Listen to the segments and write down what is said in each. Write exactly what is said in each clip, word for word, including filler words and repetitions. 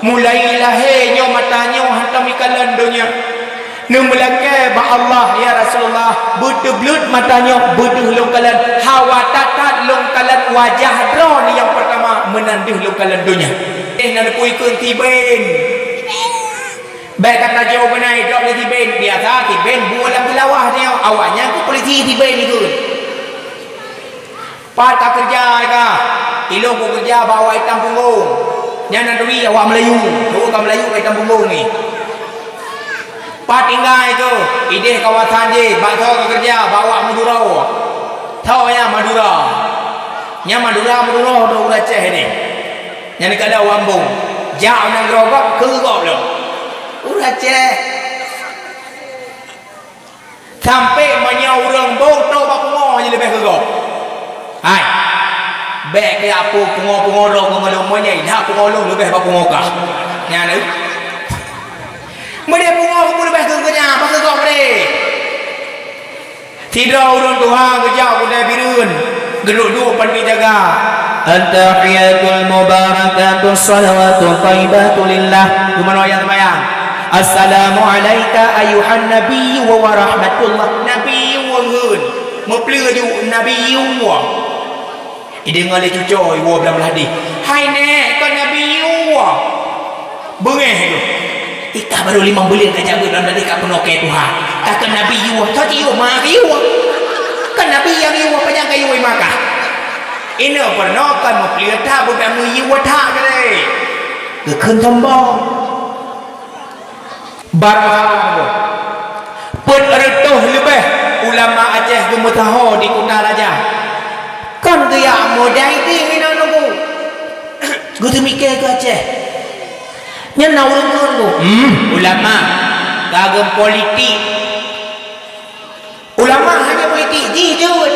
Mulai lahé nyoe mata nyoe hantom ikalon donya. Neumeulakée bak Allah, "Ya Rasulullah, beuteubleuet mata nyoe beudeuh lôn kalon, hawa that-that lôn kalon wajah droeneuh nyang peurtama meunan deuh lôn kalon donya." Eh, na neupui kheun tiben. Bék ka tajoe beunai, drob lé tiben. Biasa tiben buet lam seulawah nyoe, awaknyan keu polisi tiben ikheun. Pat ka keureuja ka? Ilôn kukeureuja bak awak itam punggong. Nyan na turi awak Meulayu. Turi ka Meulayu bak itam punggong ni. Pat tinggai tu, idéh kawasan jih, bak soe ka keureuja, bak awak Madura. Soe nyan Madura. Nyan Madura, Madura tu ureueng Aceh ni. Nyan ka ada wambong. Jak nanggroe gob, keu gob lom. Ureueng Aceh. Sampai meunyoe ureueng bong trok bak pungo nyan leubeh keu gob. Hai. Bék keu apu pungo-pungo droe keu ngon lôn meunyoe, dah pungo lôn leubeh bak pungo kah. Nyan, eh. Meudeh pungo keu leubeh keu keu nyan, bak keu gob deh. Sidroe ureueng tuha geujak u Kota Bireuen. Geuduek-duek pan pijaga. At-tahiyatul mubarakatus shalawatut thayyibatu lillah. Geumeunyoe nyang seumayang. Assalamu alaika ayuhan nabiyyu wa rahmatullah. Nabiyyu ngon. Meupleue ju nabiyyu. Ideungoe lé cucoe iwoe blang blah deh. Hai nèk, kon nabiyyu. Beungéh tu. Ikah barô limong buleuen ka jak beuet lam dadeh ka peunoh keu tuha. Ka keu nabiyyu, soe jiyue ma keu yue. Kan nabi nyang yue pajan keu yue i Makkah. Inoe peunoh kan meupeulieu that, budak meuyue that keu lé. Geukheun sombong. Barô peuet reutôh leubeh ulama Aceh geumeusaho di Kuta Raja. Kon geujak modai di inoe nunggu. Geuteumike keu Aceh. Nyan na ureueng kheun tu, hmm, ulama, ka geupolitik. Ulama hana politik, jih jeuet.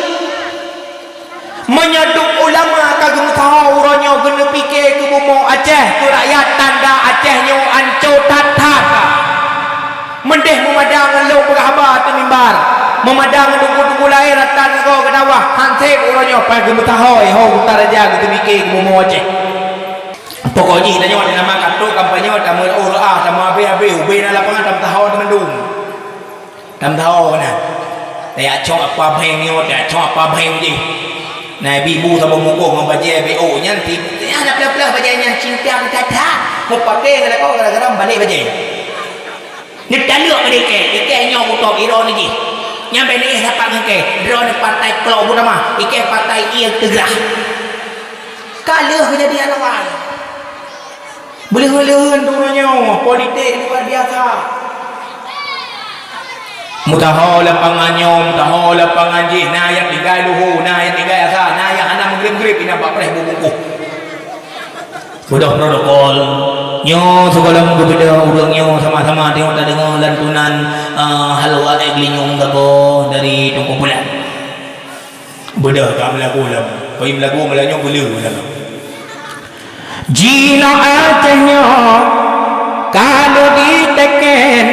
Meunyoe dum ulama ka geumeusaho uroe nyoe geuneupike keu bumoe Aceh, keu rakyat tanda Aceh nyoe anco that-that. Meudeh meumada ngon lôn peugah haba ateueh mimbar, meumada ngon teungku-teungku laén rata nanggroe geudakwah, han sép uroe nyoe payah geumeusaho ho Kuta Raja geuteumike keu bumoe Aceh. Pokok jih tanyoe di nama ka trok kampanye, tameu'oh reu'ah, tameu'oh abéh-abéh, ubé na lapangan, tameusaho teumandum. Tameusaho na. Tajak cok apa bank nyoe, tajak cok apa bank jih. Na ibu saboh mukong ngon bajée B O nyan ti, ya na peula-peula bajée nyan cinta that-that. Meupaké ngon lakoe gara-gara balek bajée. Neutaleuek bak ikée, ikée nyoe mutôb iroe nyoe jih. Nyan bék neuéh rapat ngon ikée, droeneuh partai Klok Butama, ikée partai ié teugrah. Ka lheueh keujadian awai. Beuleuheun-leuheun droeneuh nyoe, politik luar biasa. Meusaho lapangan nyoe, meusaho lapangan jih, na nyang tinggai luhu, na nyang tinggai asa, na nyang hana meugreb-greb inan bak preh bubungkôh. Beudôh protokol. Nyoe sigohlom geubeudôh ureueng nyoe sama-sama teungoh tadeungoe lantunan, eh, hal-wal ék geulinyueng gagoe dari Teungku Pulan. Beudôh ka meulagu lom. Pai meulagu meulagu nyoe beuleuh meulagu. Jinoe Aceh nyoe ka lheueh jiteken,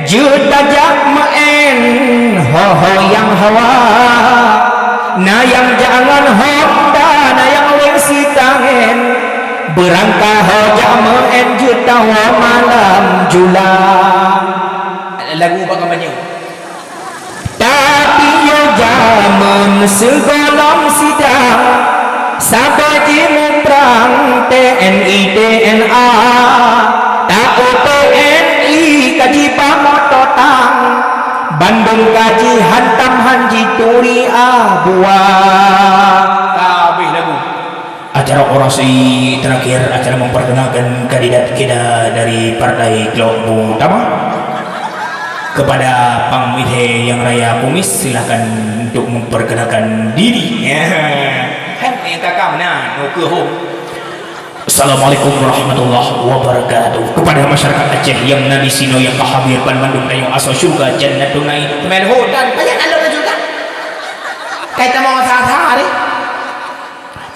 jeuet tajak meu'en ho-ho nyang hawa. Na nyang jak ngon Honda, na nyang wéng sitangen. Beurangkaho jak meu'en jeuet tawoe malam jula. Lagu bak kampanye. Tapi nyoe jameun sigohlom sidang, sabe jimuprang T N I T N A. Ta-U T N I ka jiba moto tang, bandum ka jihantam han jituri abua. Habéh lagu. Acara orasi terakhir, acara memperkenalkan kandidat kita dari Partai Klok Butama kepada Pang Mithé yang Raya Kumis, silakan untuk memperkenalkan diri. Hai, nyang ka kam na, nu keuh hom. Assalamualaikum warahmatullahi wabarakatuh. Kepada masyarakat Aceh yang na di sinoe nyang ka hadir, ban mandum tanyoe asoe syeuruga Jannatun Naim. Teumé lheueh dan payah na lôn syeuruga. Kai tamong asa-asa hari.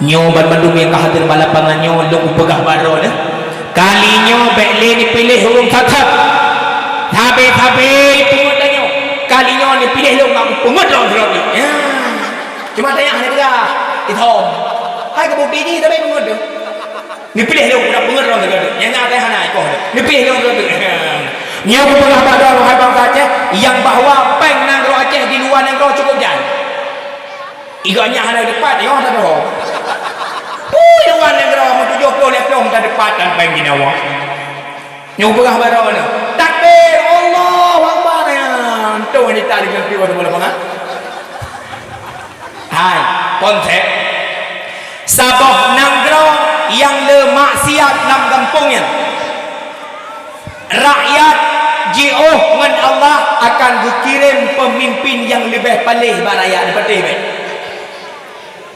Nyoe ban mandum nyang ka hadir bak lapangan nyoe lôn kupeugah bak droeneuh. Kali nyoe bék lé neupiléh ureueng that-that. Sabe-sabe pungo tanyoe. Kali nyoe neupiléh lôn mak kupeungeut droe sidroe. Ya. Cuma tanyong hana peugah. Ithom. Hai ka bukti jih sabe pungo tu. Neupiléh lôn mak kupeungeut droe sidroe. Nyang na tanyong Leubeh lom tu. Nyoe kupeugah bak droe, wahai bansa Aceh, nyang bahwa péng nanggroe Aceh di luwa nanggroe cukup jai. Igoe nyan hana teupat, nyoe hana teuhôi. Ui, luwa nanggroe meutujoh ploh lhèe ploh meutateupat dan péng jinoe. Nyoe peugah baroe nyoe. Takbir, Allahu Akbar, ya. Untung hana tali keu piôh teuma lapangan. Hai, konsep. Saboh nanggroe nyang le maksiat lam gampông nyan. Rakyat jiôh ngon Allah akan geukirém peumimpin nyang leubeh paléh bak rakyat, neupatéh bèk.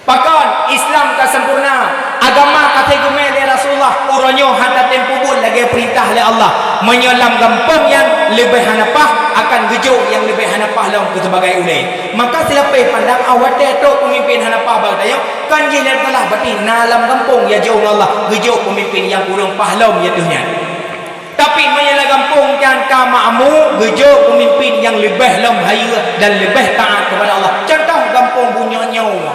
Pakon Islam ka sempurna, agama ka teugeumé lé Rasulullah, uroe nyoe hana tem peubuet lagèe peurintah lé Allah. Meunyoe lam gampông nyan leubeh hana paih, akan geujok nyang leubeh hana paih lom keu sibagai ulèe. Maka silapéh pandang, ah, watèe trok peumimpin hana paih bak geutanyoe, kon jih lé salah, berarti na lam gampông ya jiôh ngon Allah, geujok peumimpin nyang kureueng paih lom ya teuh nyan. Tapi meunyoe lam gampông nyan ka makmu, geujok peumimpin nyang leubeh lom hayeue dan leubeh taat keupada Allah. Contoh gampông bunoe nyoe.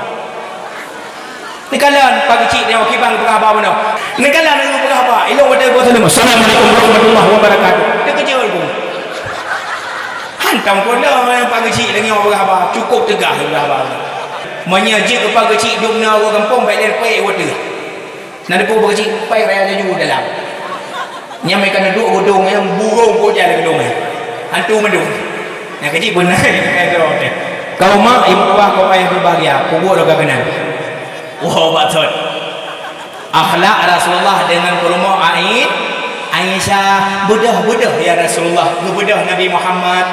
Neukalon Pak Geuchik nyoe kiban geupeugah haba bunoe. Neukalon geupeugah haba, ilôn watèe geuboh saleuem, "Assalamualaikum warahmatullahi wabarakatuh." Teukeujot geuh. Hantom peunoh Pak Geuchik lagèe nyoe peugah haba, cukup teugas geupeugah haba. Meunyoe jeuet keu Pak Geuchik dum na ureueng gampông, bèk lé pèk watèe. Na deungoe Pak Geuchik, pai raya laju dalam. Nyang meuikan duek gudong nyang burong ko jalan gudong nyan. Hantu mandum. Nyang keuchik beuna. Kaum mak, ibu, bah, kaum ayah berbahagia, peubuet lagèe keunan. Wah, bacut. Akhlak Rasulullah dengan peurumoh Ai-, Aisyah. Beudôh-beudôh, ya Rasulullah. Geubeudôh Nabi Muhammad.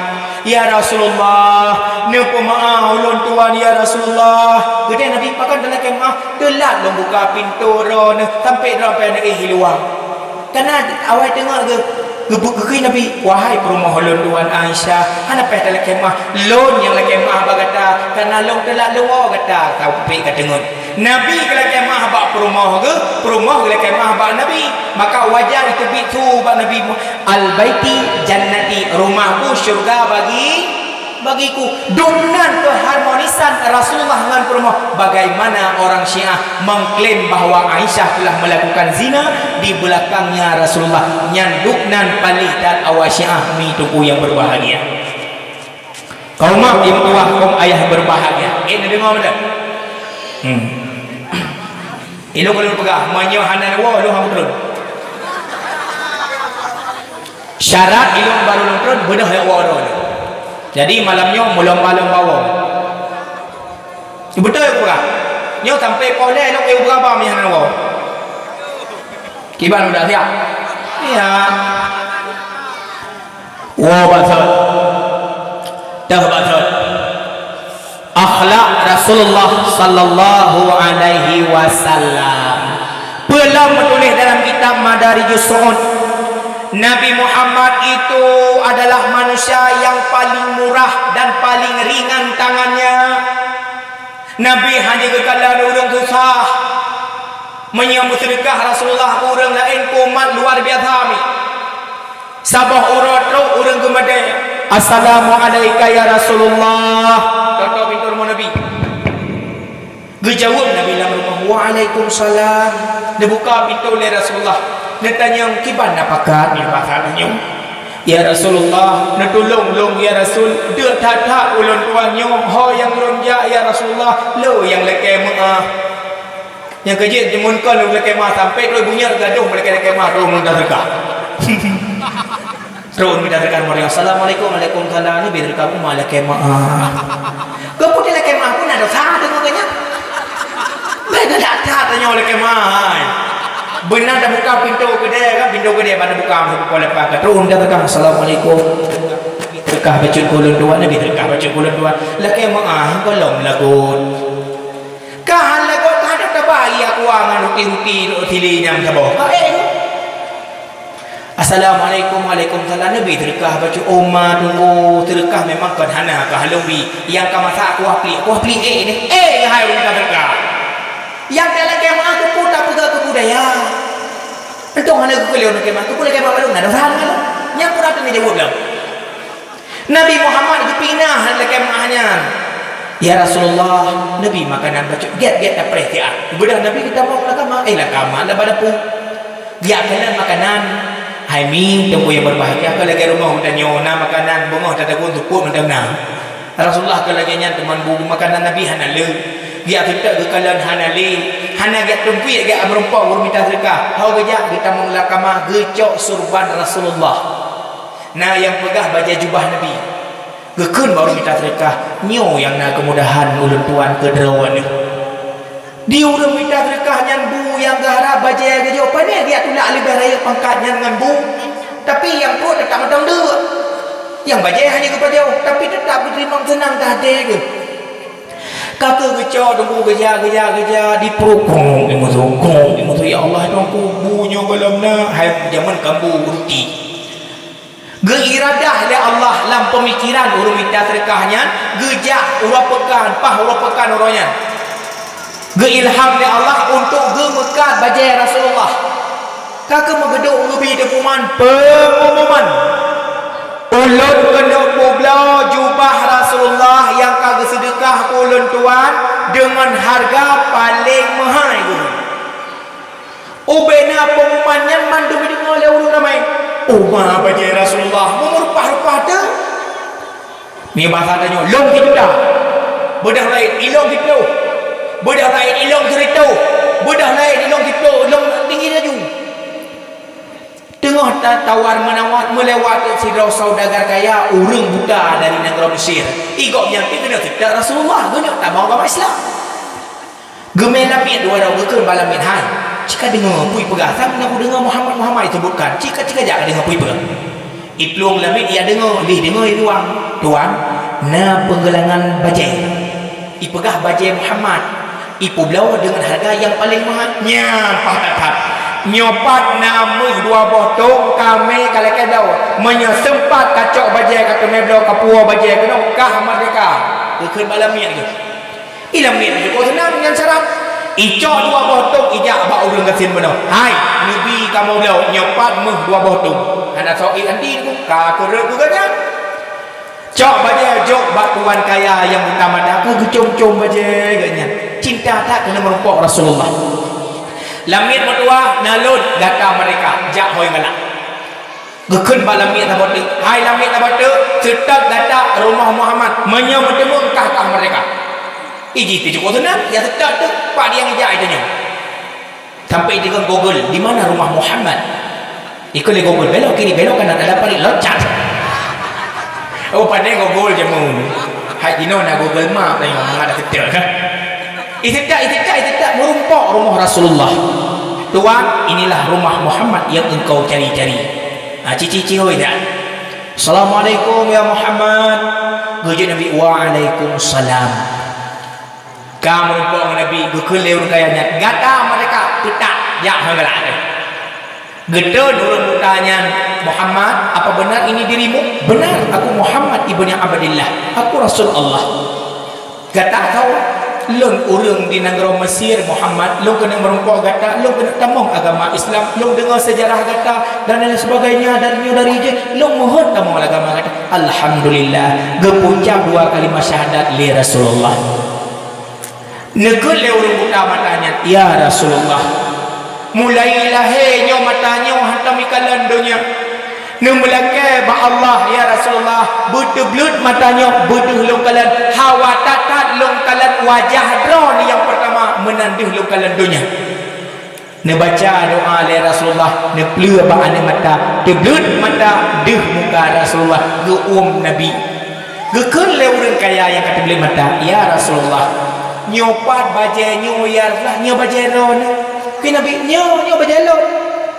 "Ya Rasulullah, neupeumeu'ah ulôn tuan, ya Rasulullah." Geutanyong Nabi, "Pakon talakèe meu'ah?" "Teulat lôn buka pintoe droeneuh, sampoe droeneuh pih neuéh i luwa." Kana awai teungoh geu-, geubeuet geukheun Nabi, "Wahai peurumoh lôn tuan Aisyah, hana payah talakèe meu'ah. Lôn nyang lakèe meu'ah bak gata, kana lôn teulat lôn woe gata, sampoe ka teungeut." Nabi geulakèe meu'ah bak peurumoh geuh, peurumoh geulakèe meu'ah bak Nabi. Maka wajar teubiet su bak Nabi, "Al-baiti jannati, rumahku syurga bagi, bagiku." Dumnan peuharmonisan Rasulullah ngon peurumoh. Bagaimana orang Syiah mengklaim bahwa Aisyah telah melakukan zina di belakangnya Rasulullah? Nyan dumnan paléh that awak Syiah, mi teungku yang berbahagia. Kaum mak, ibu, bah, kaum ayah berbahagia. Eh, neudeungoe beutôi? Hmm. Ilôn ka lôn peugah, meunyoe hana neuwoe, lôn hana tron. Syarat ilôn baru lôn tron, beudôh jak woe droeneuh. Jadi malam nyoe meulomba-lomba woe. Beutôi peugah. Nyoe sampoe poh lhèe lôn eu beuraba meuihan woe. Kiban udah siap? Siap. Woe bacut. Teuh bacut. Akhlak Rasulullah sallallahu alaihi wasallam. Peue lom meutuléh dalam kitab Madarijus Su'ud, Nabi Muhammad itu adalah manusia yang paling murah dan paling ringan tangannya. Nabi hana geukalon ureueng susah. Meunyoe meuseudeukah Rasulullah keu ureueng laén, keu umat, luar biasa mi. Saboh uroe trok ureueng geumadé, "Assalamu'alaika ya Rasulullah." Totok pintoe rumoh Nabi. Geujaweueb Nabi lam rumoh, "Waalaikumsalam." Neubuka pintoe lé Rasulullah. Neutanyong, "Kiban na pakat?" Nyan basa tanyoe. "Ya Rasulullah, neutulông lôn, ya Rasul. Deuk that-that ulôn tuan nyoe, ho nyang lôn jak, ya Rasulullah, lôn nyang lakèe meu'ah." Nyang keujeuet, jameun kon lôn lakèe meu'ah, sampoe trok bunoe gadôh meulakèe-lakèe meu'ah, trok meu'ah teuka. Trok meu'ah teuka, "Assalamualaikum." "Waalaikumsalam." Leubeh teuka, "Uma lakèe meu'ah." Keu peue lakèe meu'ah pun na desya deungon geuh nyan. Bèk that-that tanyoe lakèe meu'ah, hai. Beuna tabuka pintoe keudè kan, pintoe keudè bak tabuka, meubuka leupah ka. Trok meu'ah teuka, "Assalamualaikum." Teuka bacut keu ulôn tuan, Nabi teuka bacut keu ulôn tuan. Lakèe meu'ah, gohlom lagot. Ka han lagot, ka han taba ia kuah ngon ruti-ruti, ruti lé nyang saboh. Ka éh. "Assalamualaikum." "Waalaikumsalam." Nabi teuka bacut, "Uma, tunggu, teuka memang kon hana ka halom bi. Nyang ka masak kuah pliek, kuah pliek éh nyoe. Éh, hai ureueng ka teuka. Nyang ka lakèe meu'ah keu peue tapeugah keu budaya. Entong hana keu keu lôn lakèe meu'ah, keu peue lakèe meu'ah balum na desya nyan." Nyang kurang teujaweueb lom. Nabi Muhammad geupinah lakèe meu'ah nyan. "Ya Rasulullah, neubi makanan bacut, gèt-gèt tapreh siat." Geubeudôh Nabi geutamong lam kama, eh, lam kama, lam bak dapu. Geujak keunan makanan. Hai mi, teungku nyang berbahagia, ka lagèe rumoh geutanyoe na makanan, beungoh tatagun seupôt mantong na. Rasulullah ka lagèe nyan teuma bu makanan Nabi hana le. Geujak seutôt geukalon hana le, hana geujak teumpuet geujak meurumpok ureueng mita seudeukah. Ho geujak geutamong lam kama geucok surban Rasulullah. Na nyang peugah bajèe jubah Nabi. Geukheun bak ureueng mita seudeukah, "Nyoe nyang na keumudahan ulôn tuan keu droeneuh." Di ureueng mita seudeukah nyan bu nyang geuharap bajèe geujok, pane geujak tulak leubeh rayeuk pangkat nyan ngon bu. Tapi nyang pruet teutap mantong deuk. Nyang bajèe hana geupajoh, tapi teutap geuteurimong seunang that até geuh. Ka keuh geucok teungku geujak, geujak, geujak, di pruet kong, di musoh, kong, di musoh, "Ya Allah, teungku, bu nyoe gohlom na." Hai jameun kan bu ruti. Geuiradah lé Allah lam peumikiran ureueng mita seudeukah nyan, geujak uroe peukan, paih uroe peukan uroe nyan. Geuilham lé Allah untuk geumeukat bajèe Rasulullah. Ka keuh meugeudok geubi teumuman peungumuman. Ulôn keuneuk peubloe jubah Rasulullah nyang ka geuseudeukah keu ulôn tuan deungon hareuga paleng meuhai geuh. Ubena peungumuman nyan mandum jideungoe lé ureueng ramé. "Oh, ma bajèe Rasulullah, meurupah-rupah teuh." Nibak basa tanyoe, "Lôn sijuta." Beudôh laén, "Ilôn siploh." Beudôh laén, "Ilôn sireutôh." Beudôh laén, "Ilôn siploh, ilôn tinggi laju." Teungoh ta-, tawar-menawar, meulewat sidroe saudagar kaya, ureueng buta dari nanggroe Mesir. Gobnyan pih keuneuk seutôt Rasulullah, geuneuk tamong agama Islam. Geumè lamiet dua droe geukheun bak lamiet, "Hai, ci ka deungoe peue ipeugah, sang na kudeungoe Muhammad, Muhammad iseubutkan, ci ka, ci ka jak ka deungoe peue ipeugah." Iplueng lamiet, ya deungoe, lheuh deungoe iluwang, "Tuan, na peugeulangan bajèe. Ipeugah bajèe Muhammad, ipeubloe deungon hareuga nyang paleng meuhai." Nyan paih that-that. "Nyoe pat na méuh dua boh tông, ka mè ka lakèe bloe. Meunyoe seumpat kacok bajèe, kateumè bloe, kapuwoe bajèe keunoe, kah meurdeka." Geukheun bak lamiet geuh. Ilamiet jukôh seunang nyan syarat. Icok dua boh tông ijak bak ureueng gasien bunoe. "Hai, neubi kamoe bloe, nyoe pat méuh dua boh tông." Hana soe anti ku, ka keureuek keu gobnyan. Cok bajèe jok bak tuan kaya nyang buta mata, ka geucom-com bajèe gobnyan. Cinta that keuneuk meurumpok Rasulullah. Lamiet meutuah, "Na lôn, gata meurdeka, jak ho nyang galak." Geukheun bak lamiet saboh teuk, "Hai lamiet saboh teuk, seutôt gata rumoh Muhammad, meunyoe meuteumèe kah, kah meurdeka." Iji teuh jukôh seunang, ya seutôt teuk, pat nyang ijak ita nyoe. Sampai iteukheun Google, "Di mana rumah Muhammad?" Ikheun lé Google, "Belok kiri, belok kanan, ada parit loncat." Oh, pandai Google jameun. Hai jinoe na Google Map, tengok mangat dah seutôt. Iseutôt, iseutôt, iseutôt, meurumpok rumoh Rasulullah. "Tuan, inilah rumah Muhammad yang engkau cari-cari." Ha, cici-cici hôi dah. "Assalamualaikum ya Muhammad." Geujaweueb Nabi, "Waalaikumsalam." Ka meurumpok ngon Nabi, geukheun lé ureueng kaya nyan, "Gata meurdeka, peutak, jak ho nyang galak teuh." Geutreun ureueng buta nyan, "Muhammad, apa benar ini dirimu?" "Benar, aku Muhammad ibni Abdillah, aku Rasul Allah." "Gata tau, lôn ureueng di nanggroe Mesir, Muhammad, lôn keuneuk meurumpok gata, lôn keuneuk tamong agama Islam, lôn deungoe seujarah gata dan lain sebagainya, dari nyoe dari jih, lôn meuheuet tamong agama gata." Alhamdulillah, geupucap dua kalimah syahadat lé Rasulullah. Neukheun lé ureueng buta mata nyan, "Ya Rasulullah, mulai lahé nyoe mata nyoe hantom ikalon donya. Neumeulakèe bak Allah, ya Rasulullah, beuteubleuet mata nyoe, beudeuh lôn kalon, hawa that-that lôn kalon wajah droeneuh nyang peurtama meunan deuh lôn kalon donya." Neubaca doa lé Rasulullah, neupleue bak aneuk mata, teubleuet mata, deuh muka Rasulullah, geuuem Nabi. Geukheun lé ureueng kaya nyang ka teubleuet mata, "Ya Rasulullah, nyoe pat bajèe nyoe, ya Rasulullah, nyoe bajèe droeneuh." Kheun Nabi, "Nyoe, nyoe bajèe lôn."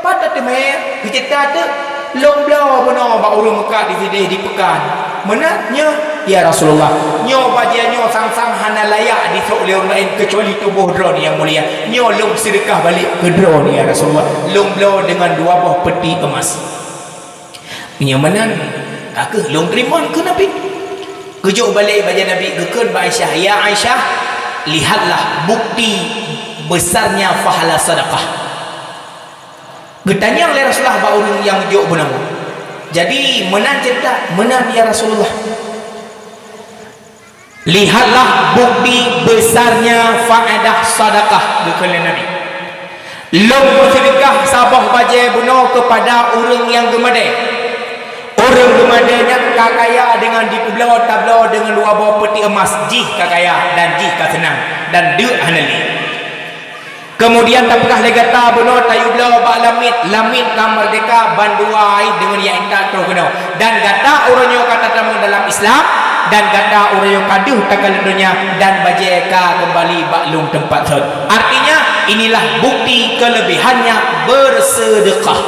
Pat teumè, geuceuta teuk, "Lôn bloe bunoe bak ureueng meukat di sideh di peukan." "Meunan nyoe, ya Rasulullah, nyoe bajèe nyoe sang-sang hana layak disôk lé ureueng laén keucuali tuboh droeneuh nyang mulia. Nyoe lôn seudeukah balek keu droeneuh, ya Rasulullah. Lôn bloe deungon dua boh peuti eumas." "Nyoe meunan, ka keuh lôn teurimong," kheun Nabi. Geujok balek bajèe Nabi, geukheun bak Aisyah, "Ya Aisyah, lihatlah bukti besarnya pahala sedekah." Geutanyong lé Rasulullah bak ureueng nyang jok bunoe, "Jadi meunan ceurita?" "Meunan, ya Rasulullah." "Lihatlah bukti besarnya faedah sedekah," geukheun lé Nabi. Lôn meuseudeukah saboh bajée bunoe keupada ureuëng nyang geumadée. Ureuëng geumadée nyan ka kaya deungon jipeubloe tabloe deungon dua boh peuti emas, jih ka kaya dan jih ka seunang, dan deuk hana lé. Keumudian tapeugah lé gata bunoe tayue bloe bak lamiet, lamiet ka meurdehka bandua, deungon nyang intat troh keunoe. Dan gata uroe nyoe ka tatamong dalam Islam, dan gata uroe nyoe ka deuh takalon donya, dan bajée ka keumbali bak lôn teumpat sot. Artinya, inilah bukti kelebihannya bersedekah.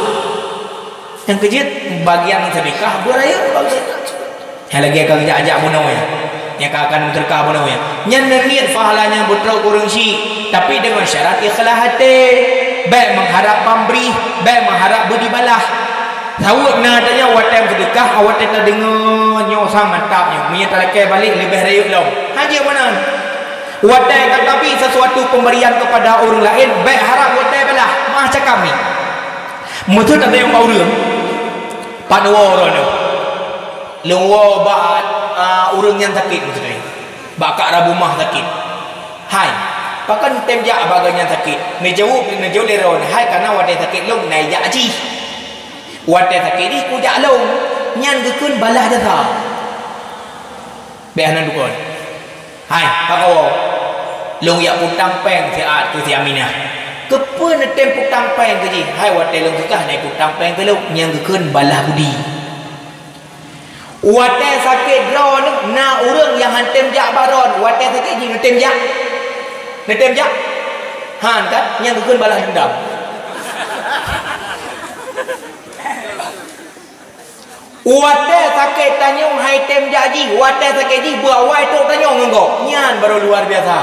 Nyang keujeuet, bagian sedekah beurayeuk bak gata. Nyang lagée ka geujak-jak bunoe nyan, nyang ka akan meuseudeukah bunoe nyan, nyan neuniet pahala nyang beutrok ureuëng syiek, tapi deungon syarat ikhlaih até. Bék meuharab pambrih, bék meuharab beudibalah. Sawot na tanyoe watée meuseudeukah, watée tadeungoe nyoe sang mantap nyoe, meunyoe talakée balek leubeh rayeuk lom. Hana jeuet meunan. Watée ka tabri sesuatu pemberian kepada ureuëng laén, bék harab watée balah, meuah cakap nyoe. Meuseudeukah tanyoe bak ureuëng, pat woe droeneuh. Lôn woe bak, a, ureuëng nyang sakét meuseudeukah. Bak kak rabu mah sakét. "Hai, pakon tem jak bak geuh nyang sakét?" Neujaweueb, neujaweueb lé droeneuh, "Hai, kana watée sakét lôn na jak jih. Watée sakét jih kujak lôn." Nyan geukheun balah jasa. Bék hana dukon. "Hai, pakon woe?" "Lôn jak putang péng siat keu si Aminah." "Keupeue neutem putang péng keu jih?" "Hai, watée lôn susah na putang péng keu lôn." Nyan geukheun balah budi. Watée sakét droeneuh na ureuëng nyang han tem jak bak droeneuh, watée sakét jih neutem jak? Neutem jak? Han kan? Nyan geukheun balah deundam. Watée sakét tanyoe han tem jak jih, watée sakét jih beuawai trok tanyoe ngon gob. Nyan barô luar biasa.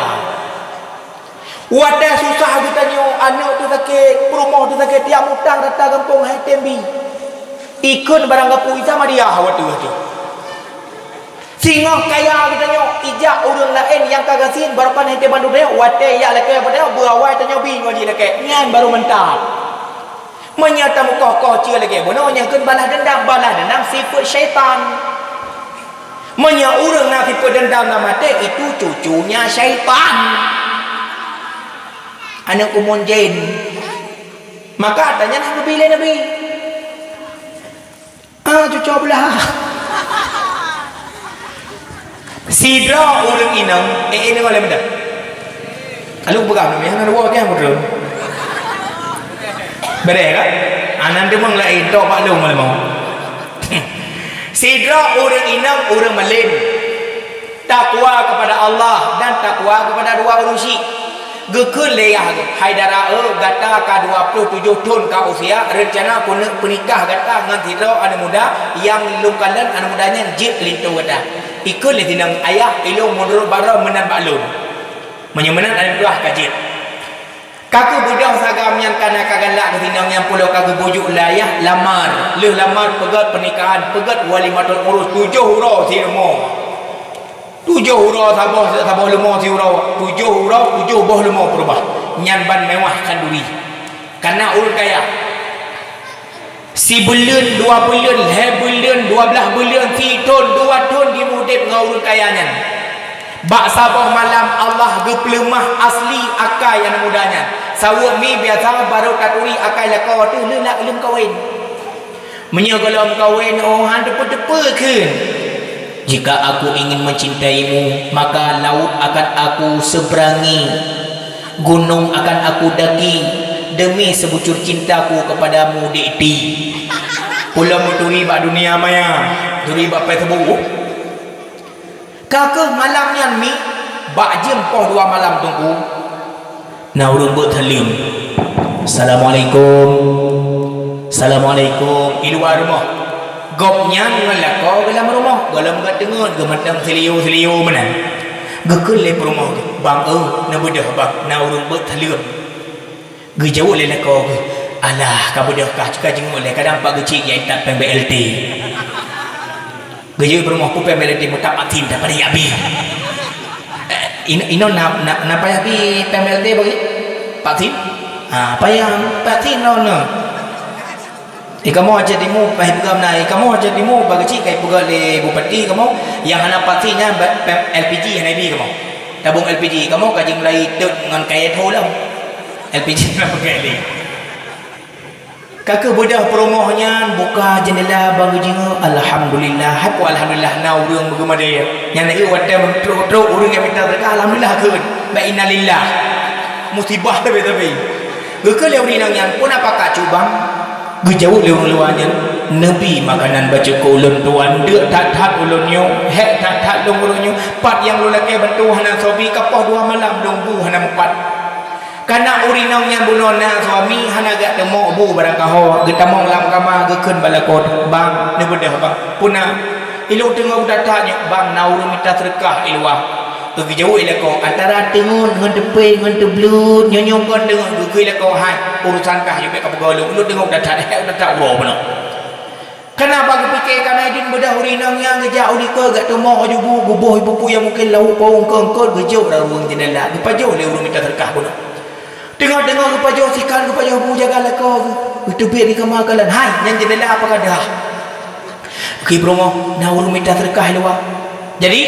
Watée susah geutanyoe, aneuëk teuh sakét, peurumoh teuh sakét, tiap mutang rata gampông han tem bi. Ikheun barang gapu Isa Maria watée-watée. Singoh kaya geutanyoe, ijak ureuëng laén nyang ka gasien, barô pan han tem bantu tanyoe, watée jak lakée bak tanyoe, beuawai tanyoe bi ngon jih lakée. Nyan barô mantap. Meunyoe tameukoh-koh cie lagée bunoe, nyang kheun balah deundam, balah deundam sifeuet syaitan. Meunyoe ureuëng na sifeuet deundam lam até, itu cucunya syaitan. Aneuëk umon jén. Maka ata nyan hana geubi lé Nabi. Ah, cuco beulah. Sidroe ureuëng inong, eh, eh, deungoe lé meunan. Kalau peugah namiah, hana dua, kiah mudrun. Beres kan? Ah, nan deungoe laén, tok bak lôn malam. Sidroe ureuëng inong, ureuëng malém. Takwa kepada Allah dan takwa kepada dua ureuëng syiek. Geukheun lé yah geuh, "Hai dara, eh, gata ka dua ploh tujoh thon ka usia, reuncana keuneuk peunikah gata ngon sidroe aneuëk muda nyang lôn kalon, aneuëk muda nyan jeuet keu linto gata." Ikheun lé si inong, "Ayah, ilôn meunurot baroe meunan bak lôn. Meunyoe meunan aneuëk muda ka jeuet." Ka keuh beudôh si agam nyan ka na ka galak keu si inong nyan pulo ka geubujuk lé ayah lamar. Lheueh lamar peugét pernikahan, peugét walimatul urus tujoh uroe si rumoh. Tujoh uroe saboh, saboh leumo siuroe, tujoh uroe, tujoh boh leumo peureubah. Nyan ban mewah khanduri. Kana ureuëng kaya. Sibuleuen, dua buleuen, lhée buleuen, dua blaih buleuen, sithon, dua thon jimeudeb ngon ureuëng kaya nyan. Bak saboh malam Allah geupeuleumah asli akai aneuëk muda nyan. Sawot mi biasa barô taturi akai lakoe teuh leunak leuem kawen. Meunyoe gohlom kawen, oh, han teupeu-teupeu kheun. Jika aku ingin mencintaimu, maka laut akan aku seberangi, gunung akan aku daki, demi sebucur cintaku kepadamu, Dik Ti. Pulo meuturi bak dunia maya, turi bak Facebook. Ka keuh malam nyan mi, bak jeuem poh dua malam teungku, na ureuëng beuet saleuem. "Assalamualaikum. Assalamualaikum." Di luwa rumoh. Gobnyan ngon lakoe geuh lam rumoh, gohlom geuteungeut geuh mantong siliu-siliu meunan. Geukheun lé peurumoh geuh, "Bang, eh, neubeudôh bang, na ureuëng beuet saleuem." Geujaweueb lé lakoe geuh, "Alah, ka beudôh kah, ka jingeuet lé, kadang pat geuchik jak intat péng B L T." Geujaweueb peurumoh, "Peue péng B L T meutab vaksin dah pada abéh." Eh, ino, ino na, na, na payah bi péng B L T bagi? Vaksin? Ha, payah vaksin droeneuh. Eh, kamoe Aceh Timu, payah peugah meunan. Eh, kamoe Aceh Timu, bak geuchik ka ipeugah lé bupati kamoe, nyang hana vaksin nyan ba-, péng L P G hana ibi kamoe. Tabong L P G kamoe ka jimulai tot ngon kayèe tho lom. L P G na peuget lé. Ka keuh beudôh peurumoh nyan buka jeundela bang geujingeuk, alhamdulillah. Hai po alhamdulillah na ureuëng meugeumadée. Nyan na watée meutrok-trok ureuëng nyang mita seudeukah, alhamdulillah kheun. Ba innalillah. Musibah tapi-tapi. Geukheun lé ureuëng inong nyan, "Peue na pakat cubang?" Geujaweueb lé ureuëng luwa nyan, "Neubi makanan bacut keu ulôn tuan, deuk that-that ulôn nyoe, hék that-that lôn uroe nyoe, pat nyang lôn lakée bantu hana soe bi, ka poh dua malam lôn bu hana meupat." Kana ureuëng inong nyan bunoe na suami hana geujak teumok bu barangkaho, geutamong lam kama geukheun bak lakoe, "Bang, neubeudôh bang, peue na?" "Ilôn teungoh that-that nyoe bang, na ureuëng mita seudeukah i luwa." Geujaweueb lé lakoe, "Antara teungeut ngon teupée ngon teubleut nyoe, nyoe kon teungeut," geukheun lakoe, "Hai, urusan kah nyoe bék kapeugoe lôn, ulôn teungoh that-that, hék that-that uroe bunoe." Kana bak geupike kana jeuet beudôh ureuëng inong nyan geujak u likot, geujak teumok laju bu, geuboh ibu-bu nyang mungken lauk paong keungkot, geujok lam rueng jeundela, geupajoh lé ureuëng mita seudeukah bunoe. Teungoh-teungoh geupajoh sikan, geupajoh bu jaga lakoe geuh, geuteubiet di kama kalon, "Hai, nyan jeundela apa ka deuh?" Geukheun peurumoh, "Na ureuëng mita seudeukah i luwa." "Jadi,